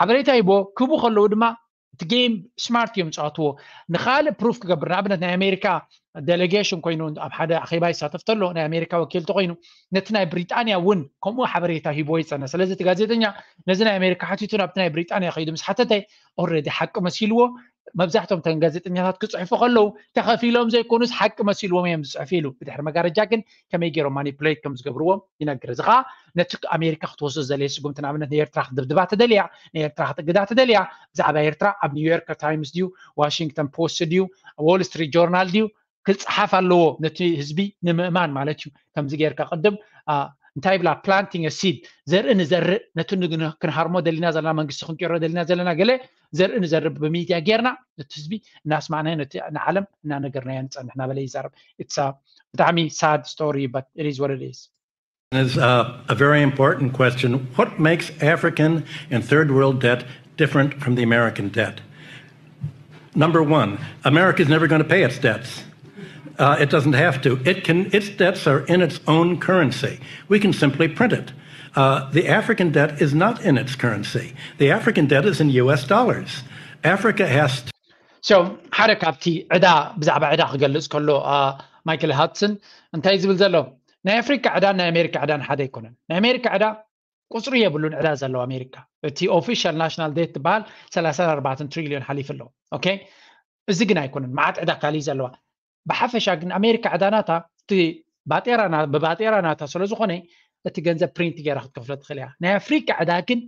ሓበሬታ ሂቦ ክህቡ ከለዉ ድማ እቲ ጌም ስማርት እዮም ዝፃወትዎ። ንካልእ ፕሩፍ ክገብር ንኣብነት ናይ ኣሜሪካ ዴሌጌሽን ኮይኑ ኣብ ሓደ ኣኼባ ይሳተፍ ተሎ ናይ ኣሜሪካ ወኪል ተኮይኑ ነቲ ናይ ብሪጣንያ እውን ከምኡ ሓበሬታ ሂቦ ይፀነ። ስለዚ እቲ ጋዜጠኛ ነዚ ናይ ኣሜሪካ ሓቲቱ ናብቲ ናይ ብሪጣንያ ከይዱ ምስ ሓተተ ኦረዲ ሓቂ መሲልዎ። መብዛሕቶም ተን ጋዜጠኛታት ክፅሕፉ ከለዉ ተኸፊሎም ዘይኮኑስ ሓቂ መሲልዎም እዮም ዝፅሕፉ ኢሉ። ብድሕሪ መጋረጃ ግን ከመይ ገይሮም ማኒፕሌት ከም ዝገብርዎም ይነግር። እዚ ከዓ ነቲ ኣሜሪካ ክትወስዶ ዘድልየ ስጉምቲ ንኣብነት ንኤርትራ ክትድብድባ ተደልያ፣ ንኤርትራ ክትእግዳ ተደልያ፣ ብዛዕባ ኤርትራ ኣብ ኒውዮርክ ታይምስ ድዩ ዋሽንግተን ፖስት ድዩ ዎል ስትሪት ጆርናል ድዩ ክፅሓፍ ኣለዎ ነቲ ህዝቢ ንምእማን ማለት እዩ። ከምዚ ጌርካ ቅድም እንታይ ብላ planting a seed ዘርኢ ንዘርእ ነቲ ክንሃርሞ ደሊና ዘለና መንግስቲ ክንቅሮ ደሊና ዘለና ገለ ዘርኢ ንዘርብ ብሚድያ ጌርና ነቲ ህዝቢ እናስማዕናዮ ነቲ ንዓለም እናነገርናዮ ንፀንሕ እናበለ ይዛረብ። ብጣዕሚ sad story, but it is what it is. Is uh, a very important question. What makes African and third world debt different from the American debt? Number one, America is never going to pay its debts. Uh, it doesn't have to. It can. Its debts are in its own currency. We can simply print it. Uh, the African debt is not in its currency. The African debt is in U S dollars. Africa has to. So ሓደ ካብቲ ዕዳ ብዛዕባ ዕዳ ክገልጽ ከሎ ማይክል ሃድሰን እንታይ ዝብል ዘሎ ናይ ኣፍሪካ ዕዳን ናይ ኣሜሪካ ዕዳን ሓደ ኣይኮነን። ናይ ኣሜሪካ ዕዳ ቁፅሪ የብሉን ዕዳ ዘለዎ ኣሜሪካ። እቲ official national debt ትበሃል ሰላሳ ኣርባዕተ ትሪሊዮን ሓሊፉ ኣለዎ። ኦኬ፣ እዚ ግን ኣይኮነን። መዓት ዕዳ ካሊእ ዘለዋ ብሓፈሻ ግን ኣሜሪካ ዕዳ ናታ እቲ ባጤራ ብባጤራ ናታ ስለዝኾነ እቲ ገንዘብ ፕሪንት ገይራ ክትከፍሎ ትኽእል እያ። ናይ ኣፍሪካ ዕዳ ግን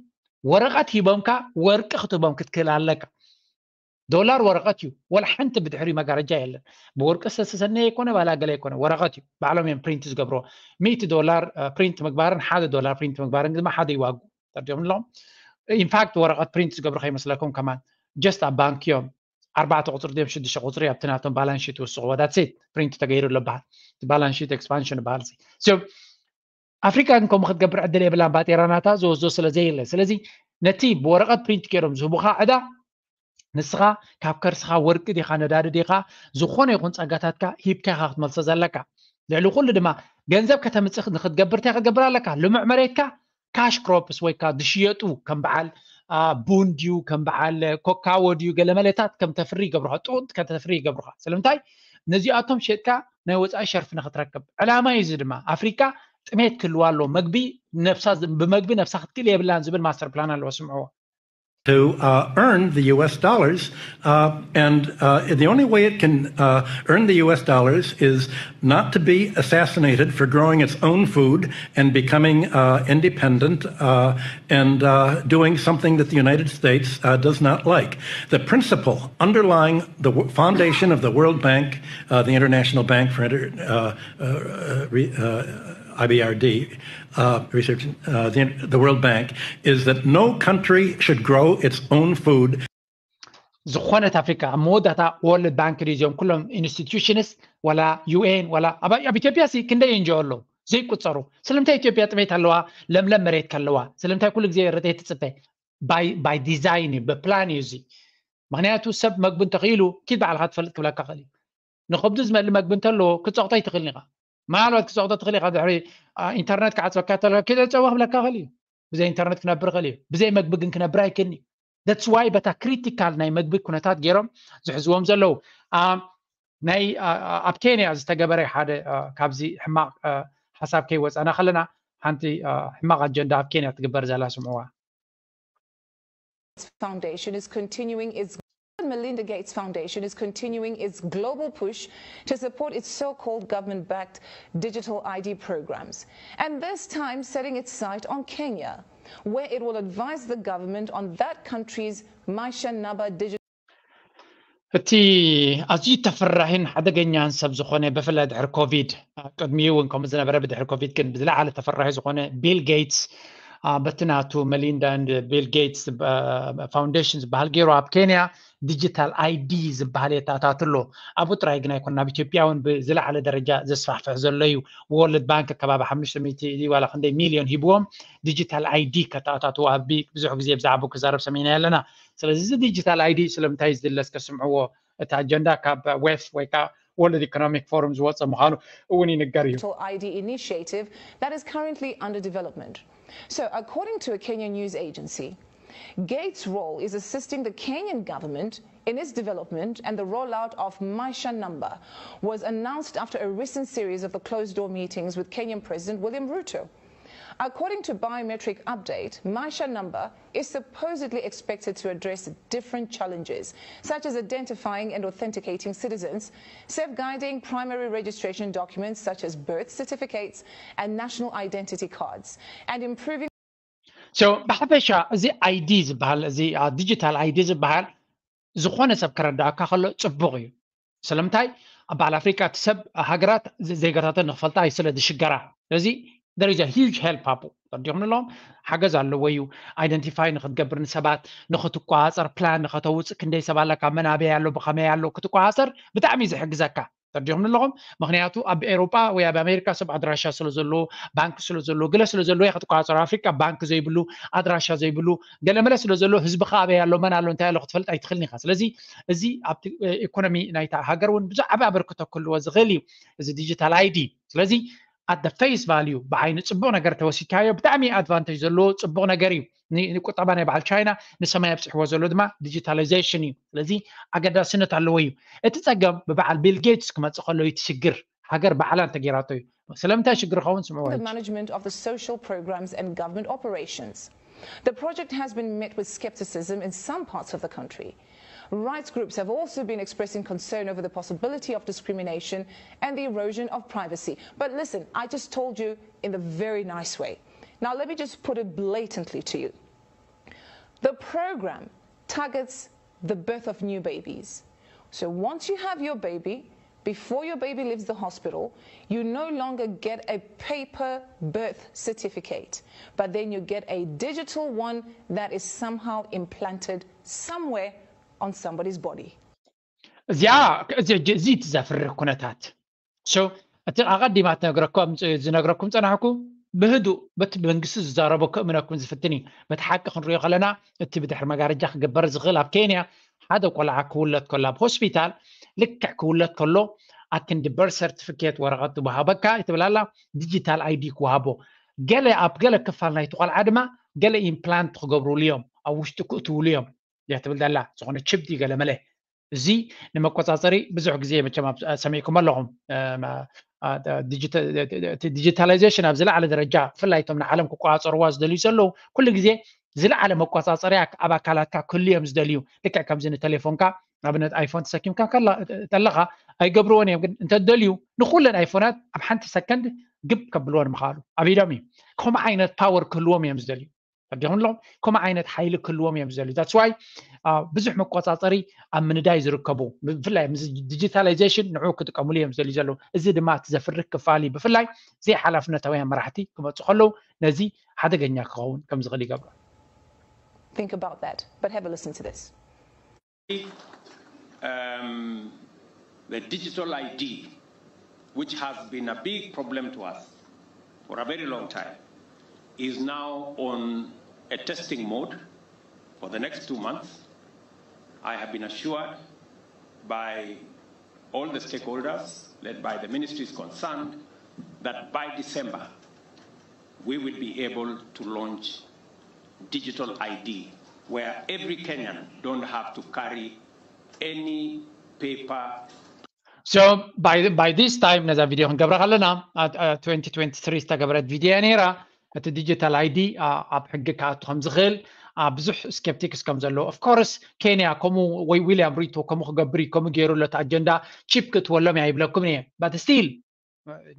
ወረቐት ሂቦምካ ወርቂ ክትህቦም ክትክእል ኣለካ። ዶላር ወረቐት እዩ። ወላ ሓንቲ ብድሕሪ መጋረጃ የለን። ብወርቂ ዝተሰነየ ይኮነ ባላ ገለ ይኮነ ወረቐት እዩ። ባዕሎም እዮም ፕሪንት ዝገብርዎ። ሚእቲ ዶላር ፕሪንት ምግባርን ሓደ ዶላር ፕሪንት ምግባርን ድማ ሓደ ይዋጉ ተርዲኦም ኣለዎም። ኢንፋክት ወረቐት ፕሪንት ዝገብሩ ከይመስለኩም ከማን just ኣብ ባንክ እዮም ኣርባዕተ ቁፅሪ ድዮም ሽዱሽተ ቁፅሪ ኣብቲ ናቶም ባላንስ ሺት ይውስኽዎ። That's it። ፕሪንት ተገይሩ ኣሎ በሃል። ባላንስ ሺት ኤክስፓንሽን በሃል። ኣፍሪካ ግን ከምኡ ክትገብር ዕድል የብላን። ባጤራ ናታ ዝወስዶ ስለ ዘየለ፣ ስለዚ ነቲ ብወረቐት ፕሪንት ገይሮም ዝህቡኻ ዕዳ ንስኻ ካብ ከርስኻ ወርቂ ዲኻ ነዳዲ ዲኻ ዝኾነ ይኹን ጸጋታትካ ሂብካ ኢኻ ክትመልሶ ዘለካ። ልዕሊ ኩሉ ድማ ገንዘብ ከተምጽእ ንክትገብር እንታይ ክትገብር ኣለካ? ልሙዕ መሬትካ ካሽ ክሮፕስ ወይ ከዓ ዝሽየጡ ከም በዓል ቡን ድዩ ከም በዓል ኮካዎ ድዩ ገለመለታት ከም ተፍሪ ይገብሩኻ፣ ጡጥ ከም ተፍሪ ይገብሩኻ። ስለምንታይ? ነዚኣቶም ሸጥካ ናይ ወፃኢ ሸርፊ ንክትረክብ ዕላማ እዩ። እዚ ድማ ኣፍሪካ ጥሜት ክህልዋ ኣለዎ። መግቢ ነብሳ ብመግቢ ነብሳ ክትክእል የብላን ዝብል ማስተር ፕላን ኣለዎ። ስምዕዎ። To uh, earn the U S dollars. Uh, and uh, the only way it can uh, earn the U S dollars is not to be assassinated for growing its own food and becoming uh, independent uh, and uh, doing something that the United States uh, does not like. The principle underlying the foundation of the World Bank, uh, the International Bank for Inter- uh, uh, re- uh, I B R D, uh, research, uh, the, the World Bank, is that no country should grow its own food. ዝኾነት ኣፍሪካ ኣብ መወዳእታ ወርልድ ባንክ ድዩ እዚኦም ኩሎም ኢንስቲትዩሽንስ ዋላ ዩ ኤን ዋላ ኣብ ኢትዮጵያ ሲ ክንደይ ኤንጂኦ ኣለዉ ዘይቁፀሩ? ስለምንታይ ኢትዮጵያ ጥሜት ኣለዋ? ለምለም መሬት ከለዋ ስለምንታይ ኩሉ ግዜ ረድኤት ትፅበ? ባይ ዲዛይን እዩ፣ ብፕላን እዩ። እዚ ምክንያቱ ሰብ መግቢ እንተኽኢሉ ኪድ ባዕልካ ትፈልጥ ክብለካ ክእል እዩ። ንከብዱ ዝመሊ መግቢ እንተለዎ ክፀቕጦ ይትኽእል ኢኻ። ምናልባት ክፀቕጦ ትኽእል ኢኻ። ድሕሪ ኢንተርነት ክዓፅበካ ተለ ኪደ ፀወ ክብለካ ክእል እዩ። ብዘይ ኢንተርነት ክነብር ክእል እዩ። ብዘይ መግቢ ግን ክነብር ኣይክእልን እዩ። That's why በታ ክሪቲካል ናይ መግቢ ኩነታት ገይሮም ዝሕዝዎም ዘለዉ። ናይ ኣብ ኬንያ ዝተገበረ ሓደ ካብዚ ሕማቕ ሓሳብ ከይወፀና ከለና ሓንቲ ሕማቕ ኣጀንዳ ኣብ ኬንያ ትግበር ዘላ ስምዕዋ። Foundation is continuing its Melinda Gates Foundation is continuing its global push to support its so-called government-backed digital I D programs, and this time setting its sight on Kenya, where it will advise the government on that country's Maisha Namba digital እቲ ኣዝዩ ተፈራሂን ሓደገኛን ሰብ ዝኾነ ብፍላይ ድሕሪ ኮቪድ ቅድሚኡ እውን ከምኡ ዝነበረ ብድሕሪ ኮቪድ ግን ብዝለዓለ ተፈራሂ ዝኾነ ቢል ጌትስ በቲ ናቱ መሊንዳ ቢል ጌትስ ፋውንዴሽን ዝበሃል ገይሩ ኣብ ኬንያ ዲጂታል ኣይዲ ዝበሃል የተኣታትሎ። ኣብኡ ጥራይ ግን ኣይኮነ ኣብ ኢትዮጵያ እውን ብዝለዓለ ደረጃ ዘስፋሕፍሕ ዘሎ እዩ። ወርልድ ባንክ ከባቢ ሓሙሽተ ሚእቲ ዋላ ክንደይ ሚልዮን ሂብዎም ዲጂታል ኣይዲ ከተኣታትዎ ኣብ ብዙሕ ግዜ ብዛዕባኡ ክዛረብ ሰሚዕና ኣለና። ስለዚ እዚ ዲጂታል ኣይዲ ስለምንታይ ዝድለ እስከ ስምዕዎ። እቲ ኣጀንዳ ካብ ዌፍ ወይ ከዓ ወርልድ ኢኮኖሚክ ፎረም ዝወፀ ምዃኑ እውን ይንገር እዩ። I D initiative that is currently under development. So, according to a Kenyan news agency, Gates' role is assisting the Kenyan government in its development, and the rollout of Maisha Namba was announced after a recent series of the closed-door meetings with Kenyan President William Ruto. According to Biometric Update, Maisha Namba is supposedly expected to address different challenges, such as identifying and authenticating citizens, safeguarding primary registration documents such as birth certificates and national identity cards, and improving So ብሓፈሻ እዚ ኣይዲ ዝበሃል እዚ ዲጂታል ኣይዲ ዝበሃል ዝኾነ ሰብ ክረዳእካ ከሎ ፅቡቕ እዩ። ስለምንታይ ኣብ በዓል ኣፍሪካ እቲ ሰብ ሃገራት ዜጋታተን ንክፈልጣ እዩ ስለ ዝሽገራ። ስለዚ there is a huge help ኣብኡ። ተረዲኹም ኣለኹም? ሓገዝ ኣለዎ እዩ። Identify ንክትገብር፣ ንሰባት ንክትቆፃፀር፣ ፕላን ንከተውፅእ፣ ክንደይ ሰብ ኣለካ፣ መን ኣበይ ኣሎ፣ ብከመይ ኣሎ ክትቆፃፀር ብጣዕሚ እዩ ዝሕግዘካ። ተረዲኹም ኣለኹም? ምክንያቱ ኣብ ኤውሮጳ ወይ ኣብ ኣሜሪካ ሰብ ኣድራሻ ስለ ዘለዎ፣ ባንክ ስለ ዘለዎ፣ ገለ ስለ ዘለዎ ክትቆፃፀር። ኣፍሪቃ ባንክ ዘይብሉ፣ ኣድራሻ ዘይብሉ፣ ገለመለ ስለ ዘሎ፣ ህዝብካ ኣበይ ኣሎ፣ መን ኣሎ፣ እንታይ ኣሎ ክትፈልጥ ኣይትኽእልን ኢካ። ስለዚ እዚ ኣብቲ ኢኮኖሚ ናይታ ሃገር እውን ብዙሕ ዓቢ ኣበርክቶ ክህልዎ ዝኽእል እዩ፣ እዚ ዲጂታል ID። ስለዚ at the face value ብዓይኒ ጽቡቕ ነገር ተወሲድካዮ ብጣዕሚ ኣድቫንቴጅ ዘለዎ ጽቡቕ ነገር እዩ። ንቁጠባ ናይ በዓል ቻይና ንሰማይ ኣብፅሕዎ ዘሎ ድማ ዲጂታላይዜሽን እዩ። ስለዚ ኣገዳስነት ኣለዎ እዩ። እቲ ፀገም ብበዓል ቢል ጌትስ ክመፅእ ከሎ እዩ እቲ ሽግር። ሃገር ባዕላ እንተጌራቶ እዩ። ስለምንታይ ሽግር ይኸውን? ስምዑ። The management of the social programs and government operations. The project has been met with skepticism in some parts of the country. Rights groups have also been expressing concern over the possibility of discrimination and the erosion of privacy. But listen, I just told you in a very nice way. Now, let me just put it blatantly to you. The program targets the birth of new babies. So once you have your baby, before your baby leaves the hospital, you no longer get a paper birth certificate, but then you get a digital one that is somehow implanted somewhere on somebody's body. እዚኣ እዚ እቲ ዘፍርህ ኩነታት። So እቲ ኣቐዲማ ዝነግረኩም ፀናሕኩ ብህዱእ በቲ መንግስቲ ዝዛረቦ ክእምነኩም ዝፍትን እዩ። በቲ ሓቂ ክንሪኦ ከለና እቲ ብድሕሪ መጋረጃ ክግበር ዝኽእል ኣብ ኬንያ ሓደ ቆልዓ ክውለድ ከሎ ኣብ ሆስፒታል ልክዕ ክውለድ ከሎ ኣክንዲ በርት ሰርቲፊኬት ወረቐት ዝወሃበካ ይትብላላ ዲጂታል ID ክወሃቦ ገለ ኣብ ገለ ክፋል ናይቲ ቆልዓ ድማ ገለ ኢምፕላንት ክገብሩሉ እዮም ኣብ ውሽጢ ክእትውሉ እዮም እያ ትብል ዘላ ዝኾነ ችፕ ገለ መለ እዚ ንመቆፃፀሪ ብዙሕ ግዜ መቸም ሰሚዕኩም ኣለኹም ዲጂታላይዜሽን ኣብ ዝለዓለ ደረጃ ብፍላይ እቶም ንዓለም ክቆፃፀርዋ ዝደልዩ ዘለዉ ኩሉ ግዜ ዝለዓለ መቆፃፀሪያ ኣብ ኣካላትካ ክህሉ እዮም ዝደልዩ ልክዕ ከምዚ ንቴሌፎንካ ንኣብነት ኣይፎን ተሰኪምካ ተለካ ኣይገብርዎን እዮም ግን እንተደልዩ ንኩለን ኣይፎናት ኣብ ሓንቲ ሰከንድ ግብ ከብልዎን ምክኣሉ ኣብ ኢዶም እዩ ከምኡ ዓይነት ፓወር ክህልዎም እዮም ዝደልዩ ተረዲኹም ኣለኹም ከምኡ ዓይነት ሓይሊ ክህልዎም እዮም ዝደልዩ that's why ብዙሕ መቆፃፀሪ ኣብ ምንዳይ ዝርከቡ ብፍላይ ዲጂታላይዜሽን ንዑ ክጥቀምሉ እዮም ዝደልዩ ዘለዉ እዚ ድማ እቲ ዘፍርህ ክፋል እዩ ብፍላይ ዘይሓላፍነታውያን መራሕቲ ክመፁ ከለዉ ነዚ ሓደገኛ ክኸውን ከም ዝኽእል ይገብሮ Think about that, but have a listen to this. Um, the digital I D, which has been a big problem to us for a very long time, is now on a testing mode for the next two months. I have been assured by all the stakeholders, led by the ministries concerned, that by December, we will be able to launch digital I D, where every Kenyan don't have to carry any paper. So by, by this time ነዛ ቪድዮ ክንገብራ ከለና twenty twenty-three ዝተገበረት ቪድዮ እያ ነይራ እቲ ዲጂታል ID ኣብ ሕጊ ክኣቱ ከም ዝኽእል ብዙሕ ስኬፕቲክስ ከም ዘለዎ of course ኬንያ ከምኡ ወይ ዊልያም ሩቶ ከምኡ ክገብር እዩ ከምኡ ገይሩ ኣሎ እቲ ኣጀንዳ ቺፕ ክትወሎም እያ ይብለኩም እየ but still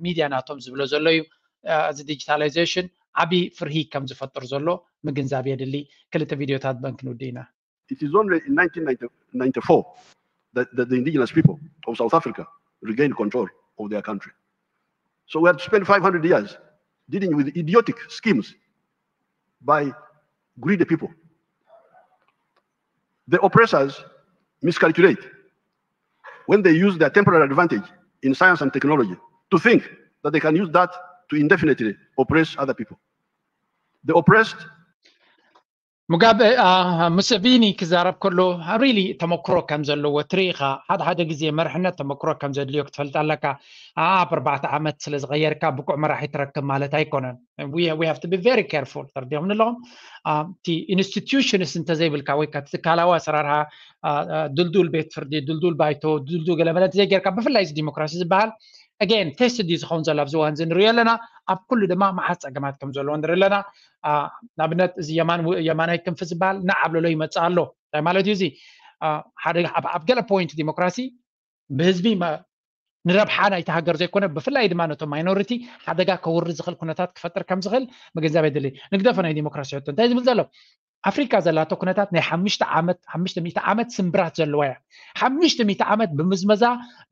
ሚድያ ናቶም ዝብሎ ዘሎ እዩ እዚ ዲጂታላይዜሽን ዓብዪ ፍርሂ ከም ዝፈጥር ዘሎ ምግንዛብ የድሊ ክልተ ቪድዮታት በንክንውድእ ኢና It is only in nineteen ninety-four that, that the indigenous people of South Africa regained control of their country. So we have to spend five hundred years dealing with idiotic schemes by greedy people. The oppressors miscalculate when they use their temporary advantage in science and technology to think that they can use that to indefinitely oppress other people. The oppressed ሙጋበ ሙሰቪኒ ክዛረብ ከሎ ሪሊ ተመክሮ ከም ዘለዎ ትርኢኻ ሓደ ሓደ ግዜ መርሕነት ተመክሮ ከም ዘድልዮ ክትፈልጥ ኣለካ ኣብ ኣርባዕተ ዓመት ስለ ዝቐየርካ ብቁዕ መራሒ ትረክብ ማለት ኣይኮነን we have to be very careful ተርዲኦም ኣለኹም እቲ ኢንስቲትዩሽንስ እንተዘይብልካ ወይ ትካላዊ ኣሰራርሃ ድልዱል ቤት ፍርዲ ድልዱል ባይቶ ድልዱል ገለመለ እንተዘይጌርካ ብፍላይ እዚ ዲሞክራሲ ዝበሃል again ቴስት ድዩ ዝኸውን ዘሎ ኣብዚ እዋን እዚ ንሪኦ ኣለና ኣብ ኩሉ ድማ መዓት ፀገማት ከም ዘለዎ ንርኢ ኣለና ንኣብነት እዚ የማናይ ክንፊ ዝበሃል ንዓብለሎ ይመፅእ ኣሎ እንታይ ማለት እዩ እዚ ሓደ ኣብ ገለ ፖይንት ዲሞክራሲ ብህዝቢ ንረብሓ ናይቲ ሃገር ዘይኮነ ብፍላይ ድማ ነቶም ማይኖሪቲ ሓደጋ ከውርድ ዝኽእል ኩነታት ክፈጥር ከም ዝኽእል ምግንዛብ የድሊ ንግደፎ ናይ ዲሞክራሲ ሕቶ እንታይ ዝብል ዘሎ ኣፍሪካ ዘላቶ ኩነታት ናይ ሓሙሽተ ዓመት ሓሙሽተ ሚእቲ ዓመት ስምብራት ዘለዋ እያ። ሓሙሽተ ሚእቲ ዓመት ብምዝመዛ፣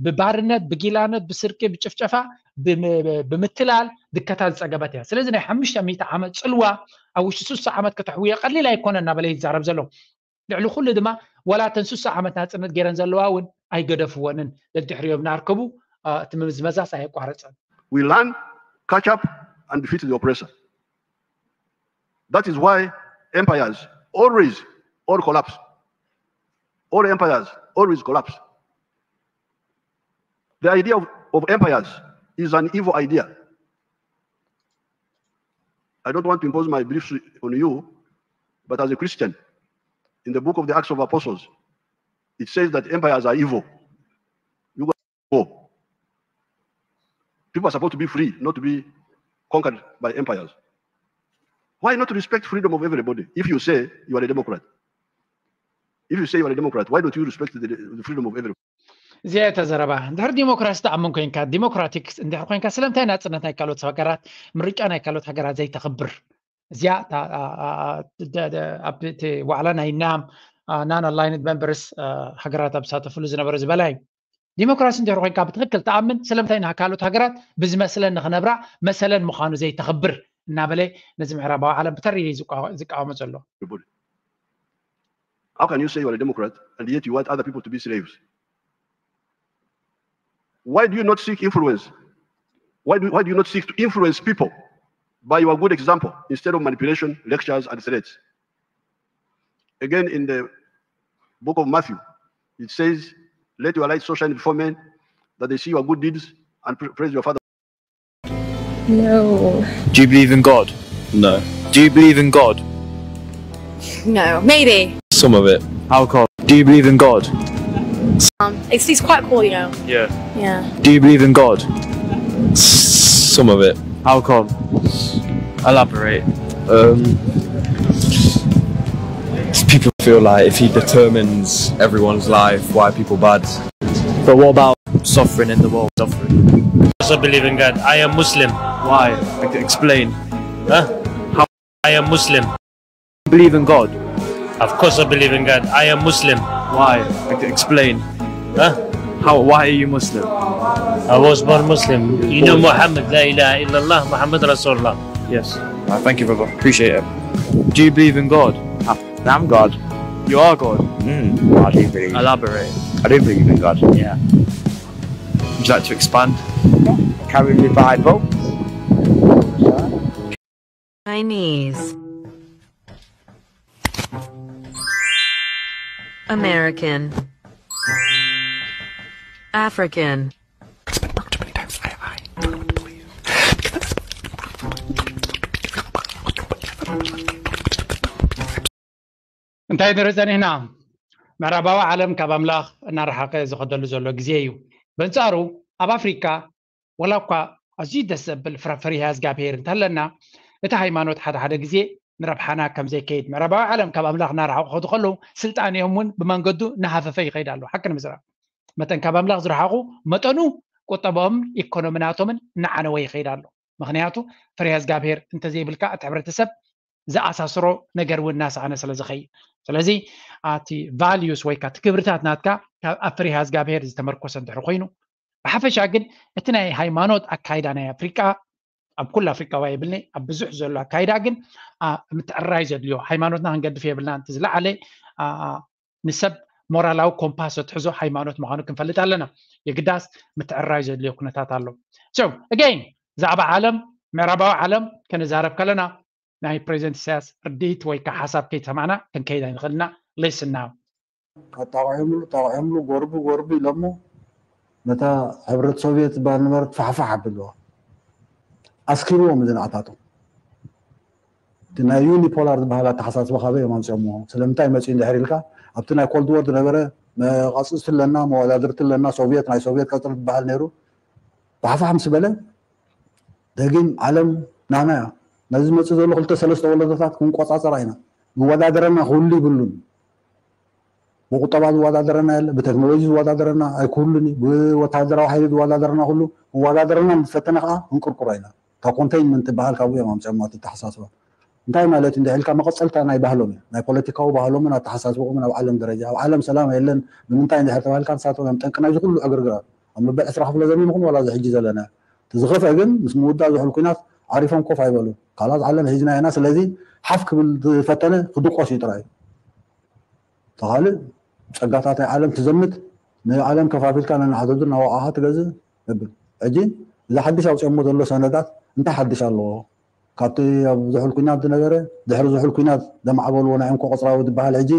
ብባርነት፣ ብጊላነት፣ ብስርቂ፣ ብጭፍጨፋ፣ ብምትላል ድከታ ዝፀገበት እያ። ስለዚ ናይ ሓሙሽተ ሚእቲ ዓመት ፅልዋ ኣብ ውሽጢ ስሳ ዓመት ከተሕውዮ ቀሊል ኣይኮነ እናበለ ይዛረብ ዘሎ። ልዕሊ ኩሉ ድማ ዋላ እተን ስሳ ዓመት ናፅነት ገይረን ዘለዋ እውን ኣይገደፍወንን። ደድሕሪኦም እናኣርከቡ እቲ ምምዝመዛስ ኣየቋረፀን። We learn, catch up, and defeat the oppressor. That is why empires always all collapse. All empires always collapse. The idea of, of empires is an evil idea. I don't want to impose my beliefs on you, but as a Christian, in the book of the Acts of Apostles, it says that empires are evil. You go. People are supposed to be free, not to be conquered by empires. Why not respect freedom of everybody? If you say you are a democrat, if you say you are a democrat, why don't you respect the, the freedom of everybody? እዚኣ እተ ዘረባ እንድሕር ዲሞክራሲ ትኣምን ኮይንካ፣ ዲሞክራቲክ እንድሕር ኮይንካ፣ ስለምንታይ ናፅነት ናይ ካልኦት ሃገራት፣ ምርጫ ናይ ካልኦት ሃገራት ዘይተኽብር? እዚኣ ኣብ ዋዕላ ናይ ናም ናን ኣላይንድ መንበርስ ሃገራት ኣብ ዝሳተፍሉ ዝነበረ ዝበላ እዩ። ዲሞክራሲ እንድሕር ኮይንካ ብትክክል ትኣምን፣ ስለምንታይ ንካልኦት ሃገራት ብዝመስለን ንክነብራ መሰለን ምዃኑ ዘይተኽብር እናበለ ነዚ ምዕራባዊ ዓለም ብተሪር ዝቃወሞ ዘሎ። How can you say you are a democrat and yet you want other people to be slaves? Why do you not seek influence? Why do, why do you not seek to influence people by your good example instead of manipulation, lectures, and threats? Again, in the book of Matthew, it says, "Let your light so shine before men that they see your good deeds and praise your Father." No. Do you believe in God? No. Do you believe in God? No. Maybe. Some of it. How come? Do you believe in God? Um, it's, it's quite cool, you know. Yeah. Yeah. Do you believe in God? Some of it. How come? Elaborate. Um, people feel like if he determines everyone's life, why are people bad? But what about suffering in the world? Suffering. I also believe in God. I am Muslim. Why? Explain. Huh? I am Muslim. Believe in God. Of course I believe in God. I am Muslim. Why? Explain. Huh? How? Why are you Muslim? I was born Muslim. You know Muhammad, لا إله إلا الله, Muhammad Rasulullah. Yes. Uh, thank you, brother. Appreciate it. Do you believe in God? I'm God. You are God. Mm, I do believe. Elaborate. I do believe in God. Yeah. Would you like to expand? Carry the Bible. Chinese, American, African. እንታይ ንርኢ ጸኒሕና? ምዕራባዊ ዓለም ካብ ኣምላኽ እናረሓቐ ዝኸደሉ ዘሎ ግዜ እዩ። በንጻሩ ኣብ ኣፍሪካ ወላ እኳ ኣዝዩ ደስ ዘብል ፍረ- ፈሪሃ እግዚኣብሄር እንተለና፣ እቲ ሃይማኖት ሓደ ሓደ ግዜ ንረብሓና ከም ዘይከይድ፣ ምዕራባዊ ዓለም ካብ ኣምላኽ እናረሓቑ ክኸዱ ከለዉ፣ ስልጣኔኦም እውን ብመንገዱ እናሃፈፈ ይኸይድ ኣሎ። ሓቂ ንምዝራብ፣ መጠን ካብ ኣምላኽ ዝረሓቑ መጠኑ ቁጠባኦምን ኢኮኖሚ ናቶምን እናዓነወ ይኸይድ ኣሎ። ምክንያቱ ፈሪሃ እግዚኣብሄር እንተዘይብልካ እቲ ሕብረተሰብ ዝኣሳስሮ ነገር እውን እናሰኣነ ስለ ዝኸይድ፣ ስለዚ ኣቲ ቫልዩስ ወይ ከዓ እቲ ክብርታት ናትካ ካብ ኣብ ፈሪሃ እግዚኣብሄር ዝተመርኮሰ እንድሕር ኮይኑ፣ ብሓፈሻ ግን እቲ ናይ ሃይማኖት ኣካይዳ ናይ ኣፍሪቃ ኣብ ኩሉ ኣፍሪቃዊ ይብልኒ ኣብ ብዙሕ ዘሎ ኣካይዳ ግን ምትዕራይ ዘድልዮ፣ ሃይማኖትና ክንገድፍ የብልና፣ እቲ ዝለዓለ ንሰብ ሞራላዊ ኮምፓስ ኣትሕዞ ሃይማኖት ምዃኑ ክንፈልጥ ኣለና። የግዳስ ምትዕራይ ዘድልዮ ኩነታት ኣሎ። So again ብዛዕባ ዓለም፣ ምዕራባዊ ዓለም ክንዛረብ ከለና ናይ ፕሬዚደንት ኢሳያስ ርድኢት ወይ ከዓ ሓሳብ ከይሰማዕና ክንከይድ ኣይንኽእልና። Listen now. ኣጣቂዖምሉ ኣጣቂዖምሉ ጎርቢ ጎርቢ ኢሎሞ ነታ ሕብረት ሶቭየት ዝበሃል ነበረት ፋሕፋሕ ኣብልዋ። ኣስኪርዎም እዚ ንዓታቶም። እቲ ናይ ዩኒፖላር ዝበሃል ኣተሓሳስባ ካበይ እዮም ኣምፅኦምዎ? ስለምንታይ መፅኡ እንድሕር ኢልካ ኣብቲ ናይ ኮልድ ዎር ዝነበረ መቃፅፅቲ ኣለና መወዳድርቲ ኣለና ሶቭየት ናይ ሶቭየት ቀፅሪ ዝበሃል ነይሩ። ፋሕፋሕ ምስ በለ ደጊም ዓለም ናና እያ። ነዚ ዝመፅእ ዘሎ ክልተ ሰለስተ ወለዶታት ክንቆፃፀራ ኢና። ዝወዳደረና ክህሉ ይብሉን። ብቁጠባ ዝወዳደረና የለ፣ ብቴክኖሎጂ ዝወዳደረና ኣይክህሉን እዩ፣ ብወታደራዊ ሓይሊ ዝወዳደረና ኩሉ ክወዳደረና እንተፈተነ ከዓ እንቅርቅሮ ኢና። እታ ኮንቴይንመንት ትበሃል ካብኡ እዮም ኣምፅኦማ እቲ ኣተሓሳስባ። እንታይ ማለት እንደ ኢልካ መቐፀልታ ናይ ባህሎም እዩ። ናይ ፖለቲካዊ ባህሎምን ኣተሓሳስቦምን ኣብ ዓለም ደረጃ፣ ኣብ ዓለም ሰላም የለን ንምንታይ እንድሕር ተባሂልካ ንሳቶም እዮም ጠንቂ ናይዚ ኩሉ ዕግርግር ኣሎ። ኣብ መበል ዕስራ ክፍለ ዘመን ይኹን ዋላ እዚ ሕጂ ዘለና እቲ ዝኸፍአ ግን ምስ ምውዳእ ዝሑል ኩናት ዓሪፎም ኮፍ ኣይበሉ። ካልኣት ዓለም ሒዝና ኢና። ስለዚ ሓፍ ክብል ዝፈተነ ክድቆስ እዩ ጥራይ። ተኻልእ ጸጋታት ናይ ዓለም ትዘምት ንዓለም ከፋፊልካ ነናሓተቱ እናወቃኻ ትገዝእ ነብል። ሕጂ እዚ ሓድሽ ኣውፅኦሞ ዘሎ ሰነዳት እንታይ ሓድሽ ኣለዎ? ካብቲ ኣብ ዝሑል ኩናት ዝነበረ ድሕሪ ዝሑል ኩናት ዘማዕበልዎ ናይ እንኮ ቆፅራዊ ዝበሃል ሕጂ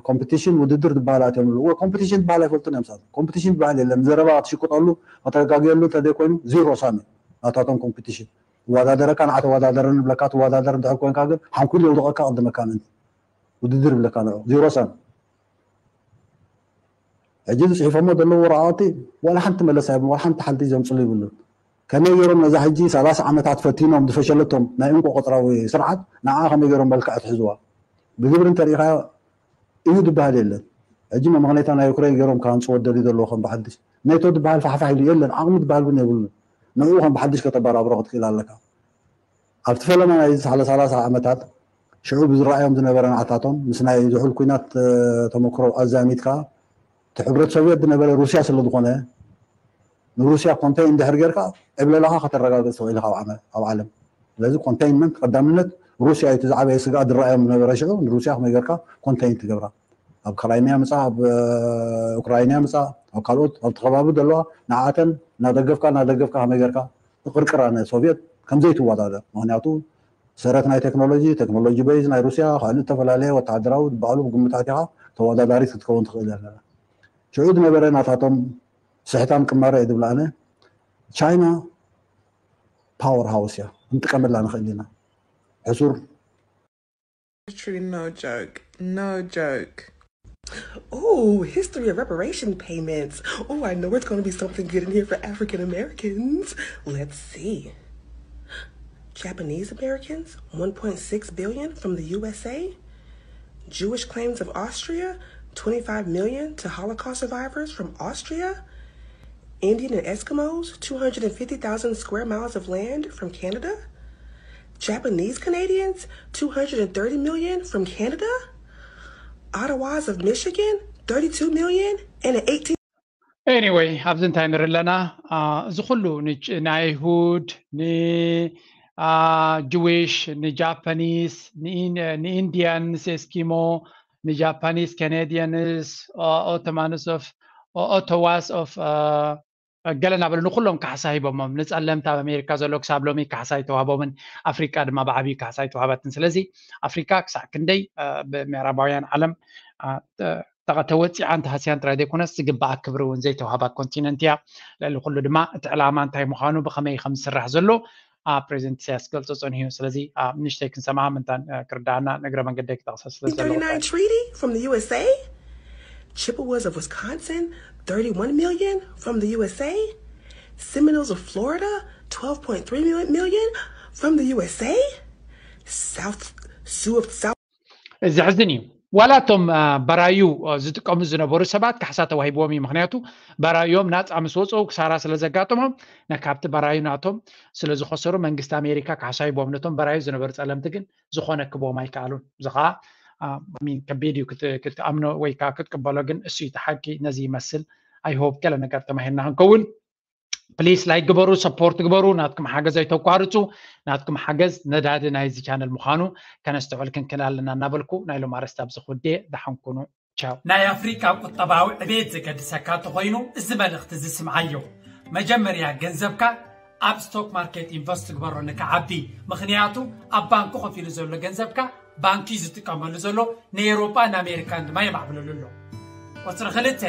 ኮምፒቲሽን ውድድር ዝበሃል ኣትዮም ኣለዉ። ኮምፒቲሽን ዝበሃል ኣይፈልጡን እዮም። ሳት ኮምፒቲሽን ዝበሃል የለን። ዘረባ ክትሽቅጠሉ ከተጋግየሉ እንተዘይኮይኑ ዚሮ ሳሚ ናታቶም ኮምፒቲሽን። ትወዳደረካ ንዓ ተወዳደረኒ ብለካ ትወዳደር እንድሕር ኮንካ ግን ሓንኩል የውድቐካ ቅድመካ ምእንቲ ውድድር ይብለካ ንዑ ዚሮ ሳሚ። ሕጂ ዝፅሒፎሞ ዘለዉ ወረቃቅቲ ዋላ ሓንቲ መለሳ የብሉ ዋላ ሓንቲ ሓንቲ ዘምፅሉ ይብሉ። ከመይ ገይሮም ነዛ ሕጂ ሰላሳ ዓመታት ፈቲኖም ዝፈሸለቶም ናይ እንቆ ቆፅራዊ ስርዓት ንዓ ከመይ ገይሮም መልክዕ ትሕዝዋ? ብግብሪ እንተሪኢካ እዩ ዝበሃል የለን። ሕጂ መመክነይታ ናይ ዩክሬን ገይሮም ክሃንፅዎ ደልዩ ዘለዎ ከም ብሓድሽ ኔቶ ዝበሃል ፋሕፋሕ ኢሉ የለን። ዓቕሚ ዝበሃል እውን የብሉን። ንዕኡ ከም ብሓድሽ ከተበራብሮ ክትክእል ኣለካ። ኣብቲ ፈለማ ናይ ዝሓለ ሰላሳ ዓመታት ሽዑ ብዝረኣዮም ዝነበረ ንዓታቶም ምስ ናይ ዝሑል ኩናት ተመክሮ ኣዛሚድካ እቲ ሕብረት ሶቪየት ዝነበረ ሩስያ ስለ ዝኾነ ንሩስያ ኮንተይን እንድሕር ጌርካ ዕብለላኻ ከተረጋግፅ ትኽእል ኢኻ ኣብ ዓለም። ስለዚ ኮንተይንመንት ቀዳምነት ሩስያ እዩ። እቲ ዝዓበየ ስግኣት ዝረኣዮም ዝነበረ ሽዑ ንሩስያ ከመይ ጌርካ ኮንተይን ትገብራ ኣብ ክራይሚያ ምፃ ኣብ ኡክራይንያ ምፃ ኣብ ካልኦት ኣብቲ ከባቢ ዘለዋ ንዓተን እናደገፍካ እናደገፍካ ከመይ ጌርካ ትቕርቅራ ንሶቪየት ከምዘይትወዳደር ምክንያቱ ሰረት ናይ ቴክኖሎጂ ቴክኖሎጂ በይዝ ናይ ሩስያ ካልእ ዝተፈላለየ ወተሃደራዊ ዝበሃሉ ብግምታት ኢኻ ተወዳዳሪት ክትከውን ትኽእል ኣለና። ሽዑ ዝነበረ ናታቶም ስሕታን ቅማረ እየ ዝብላ ኣነ ቻይና ፓወር ሃውስ እያ ክንጥቀመላ ንኽእል ኢና። ሕሱር True, no joke. No joke. Ooh, history of reparation payments. Ooh, I know it's going to be something good in here for African Americans. Let's see. Japanese Americans, one point six billion from the U S A. Jewish claims of Austria, twenty-five million to Holocaust survivors from Austria. Indian and Eskimos, two hundred fifty thousand square miles of land from Canada. Japanese Canadians, two hundred thirty million from Canada. Ottawas of Michigan, thirty-two million and an eighteen Anyway ኣብዚ እንታይ ንርኢ ኣለና? እዚ ኩሉ ንኣይሁድ፣ ንጅዊሽ፣ ንጃፓኒስ፣ ንኢንዲያንስ፣ ኤስኪሞ፣ ንጃፓኒስ፣ ካናዲያንስ፣ ኦቶማንስ ኦፍ ኦቶዋስ ኦፍ ገለ እናበሉ ንኩሎም ካሕሳ ሂቦሞም። ንፀለምቲ ኣብ ኣሜሪካ ዘሎ ክሳብ ሎሚ ካሕሳ ኣይተዋህቦምን። ኣፍሪቃ ድማ ብዓብዩ ካሕሳ ኣይተዋህበትን። ስለዚ ኣፍሪካ ክሳዕ ክንደይ ብምዕራባውያን ዓለም ተወፂዓን ተሃስያን ጥራይ ዘይኮነስ ዝግባኣ ክብሪ እውን ዘይተዋህባ ኮንቲነንት እያ። ልዕሊ ኩሉ ድማ እቲ ዕላማ እንታይ ምዃኑ ብኸመይ ከም ዝስራሕ ዘሎ ፕሬዚደንት ኢሳያስ ክገልፆ ፀኒሑ። ስለዚ ንእሽተይ ክንሰምዓ ምንታን ክርዳኣና ንእግረ መንገደይ ክጠቕሰ ስለ ዘለኹ thirty-nine treaty from the U S A. Chippewas of Wisconsin, thirty-one million from the U S A. Seminoles of Florida, twelve point three million from the U S A. South Sioux of South ዘሕዝን እዩ። ዋላ እቶም በራዩ ዝጥቀሙ ዝነበሩ ሰባት ካሕሳ ተዋሂብዎም እዩ። ምክንያቱ በራዮም ናፃ ምስ ወፅኡ ክሳራ ስለ ዘጋጠሞም ነካብቲ በራዩ ናቶም ስለ ዝኸሰሩ መንግስቲ ኣሜሪካ ካሕሳ ሂቦም። ነቶም በራዩ ዝነበሩ ፀለምቲ ግን ዝኾነ ክቦም ኣይከኣሉን። እዚ ከዓ ከቢድ እዩ ክትኣምኖ ወይ ከዓ ክትቅበሎ፣ ግን እሱ እዩ እቲ ሓቂ። ነዚ ይመስል። I hope ገለ ነገር ተማሂርና ክንከውን። ፕሊስ ላይክ ግበሩ፣ ሰፖርት ግበሩ፣ ናትኩም ሓገዝ ኣይተቋርፁ። ናትኩም ሓገዝ ነዳዲ ናይዚ ቻነል ምዃኑ ከነስተውዕል ክንክል ኣለና እናበልኩ ናይ ሎም ኣርእስቲ ኣብዚ ክውዴ። ደሓን ኩኑ። ቻው። ናይ ኣፍሪቃ ቁጠባዊ ዕቤት ዘገድሰካ እንተኾይኑ እዚ መልእኽቲ እዚ ስምዓዮ። መጀመርያ ገንዘብካ ኣብ ስቶክ ማርኬት ኢንቨስት ግበሮ ንክዓቢ። ምኽንያቱ ኣብ ባንኪ ኮፍ ኢሉ ዘሎ ገንዘብካ ባንኪ እዩ ዝጥቀመሉ ዘሎ፣ ንኤውሮጳን ኣሜሪካን ድማ የማዕብለሉ ኣሎ። ቁፅሪ ክልተ፣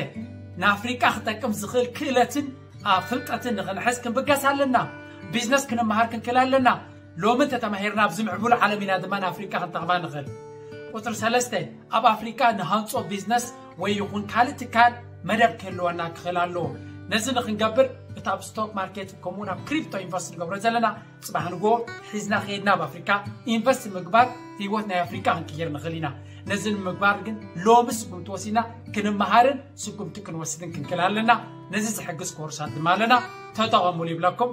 ንኣፍሪቃ ክጠቅም ዝኽእል ክእለትን ፍልጠትን ንኽንሕዝ ክንብገስ ኣለና። ቢዝነስ ክንመሃር ክንክእል ኣለና። ሎሚ እንተተማሂርና ኣብዚ ምዕቡል ዓለም ኢና ድማ ንኣፍሪቃ ክንጠቕማ ንኽእል። ቁፅሪ ሰለስተ፣ ኣብ ኣፍሪቃ ንሃንጾ ቢዝነስ ወይ ይኹን ካልእ ትካል መደብ ክህልወና ክኽእል ኣለዎ። ነዚ ንኽንገብር እታ ኣብ ስቶክ ማርኬት ከምኡውን ኣብ ክሪፕቶ ኢንቨስት ንገብሮ ዘለና ፅባሕ ንግሆ ሒዝና ከይድና ኣብ ኣፍሪካ ኢንቨስት ምግባር ህይወት ናይ ኣፍሪካ ክንቅይር ንኽእል ኢና። ነዚ ንምግባር ግን ሎሚ ስጉምቲ ወሲድና ክንመሃርን ስጉምቲ ክንወስድን ክንክእል ኣለና። ነዚ ዝሕግዝ ኮርሳት ድማ ኣለና፣ ተጠቐሙሉ ይብለኩም።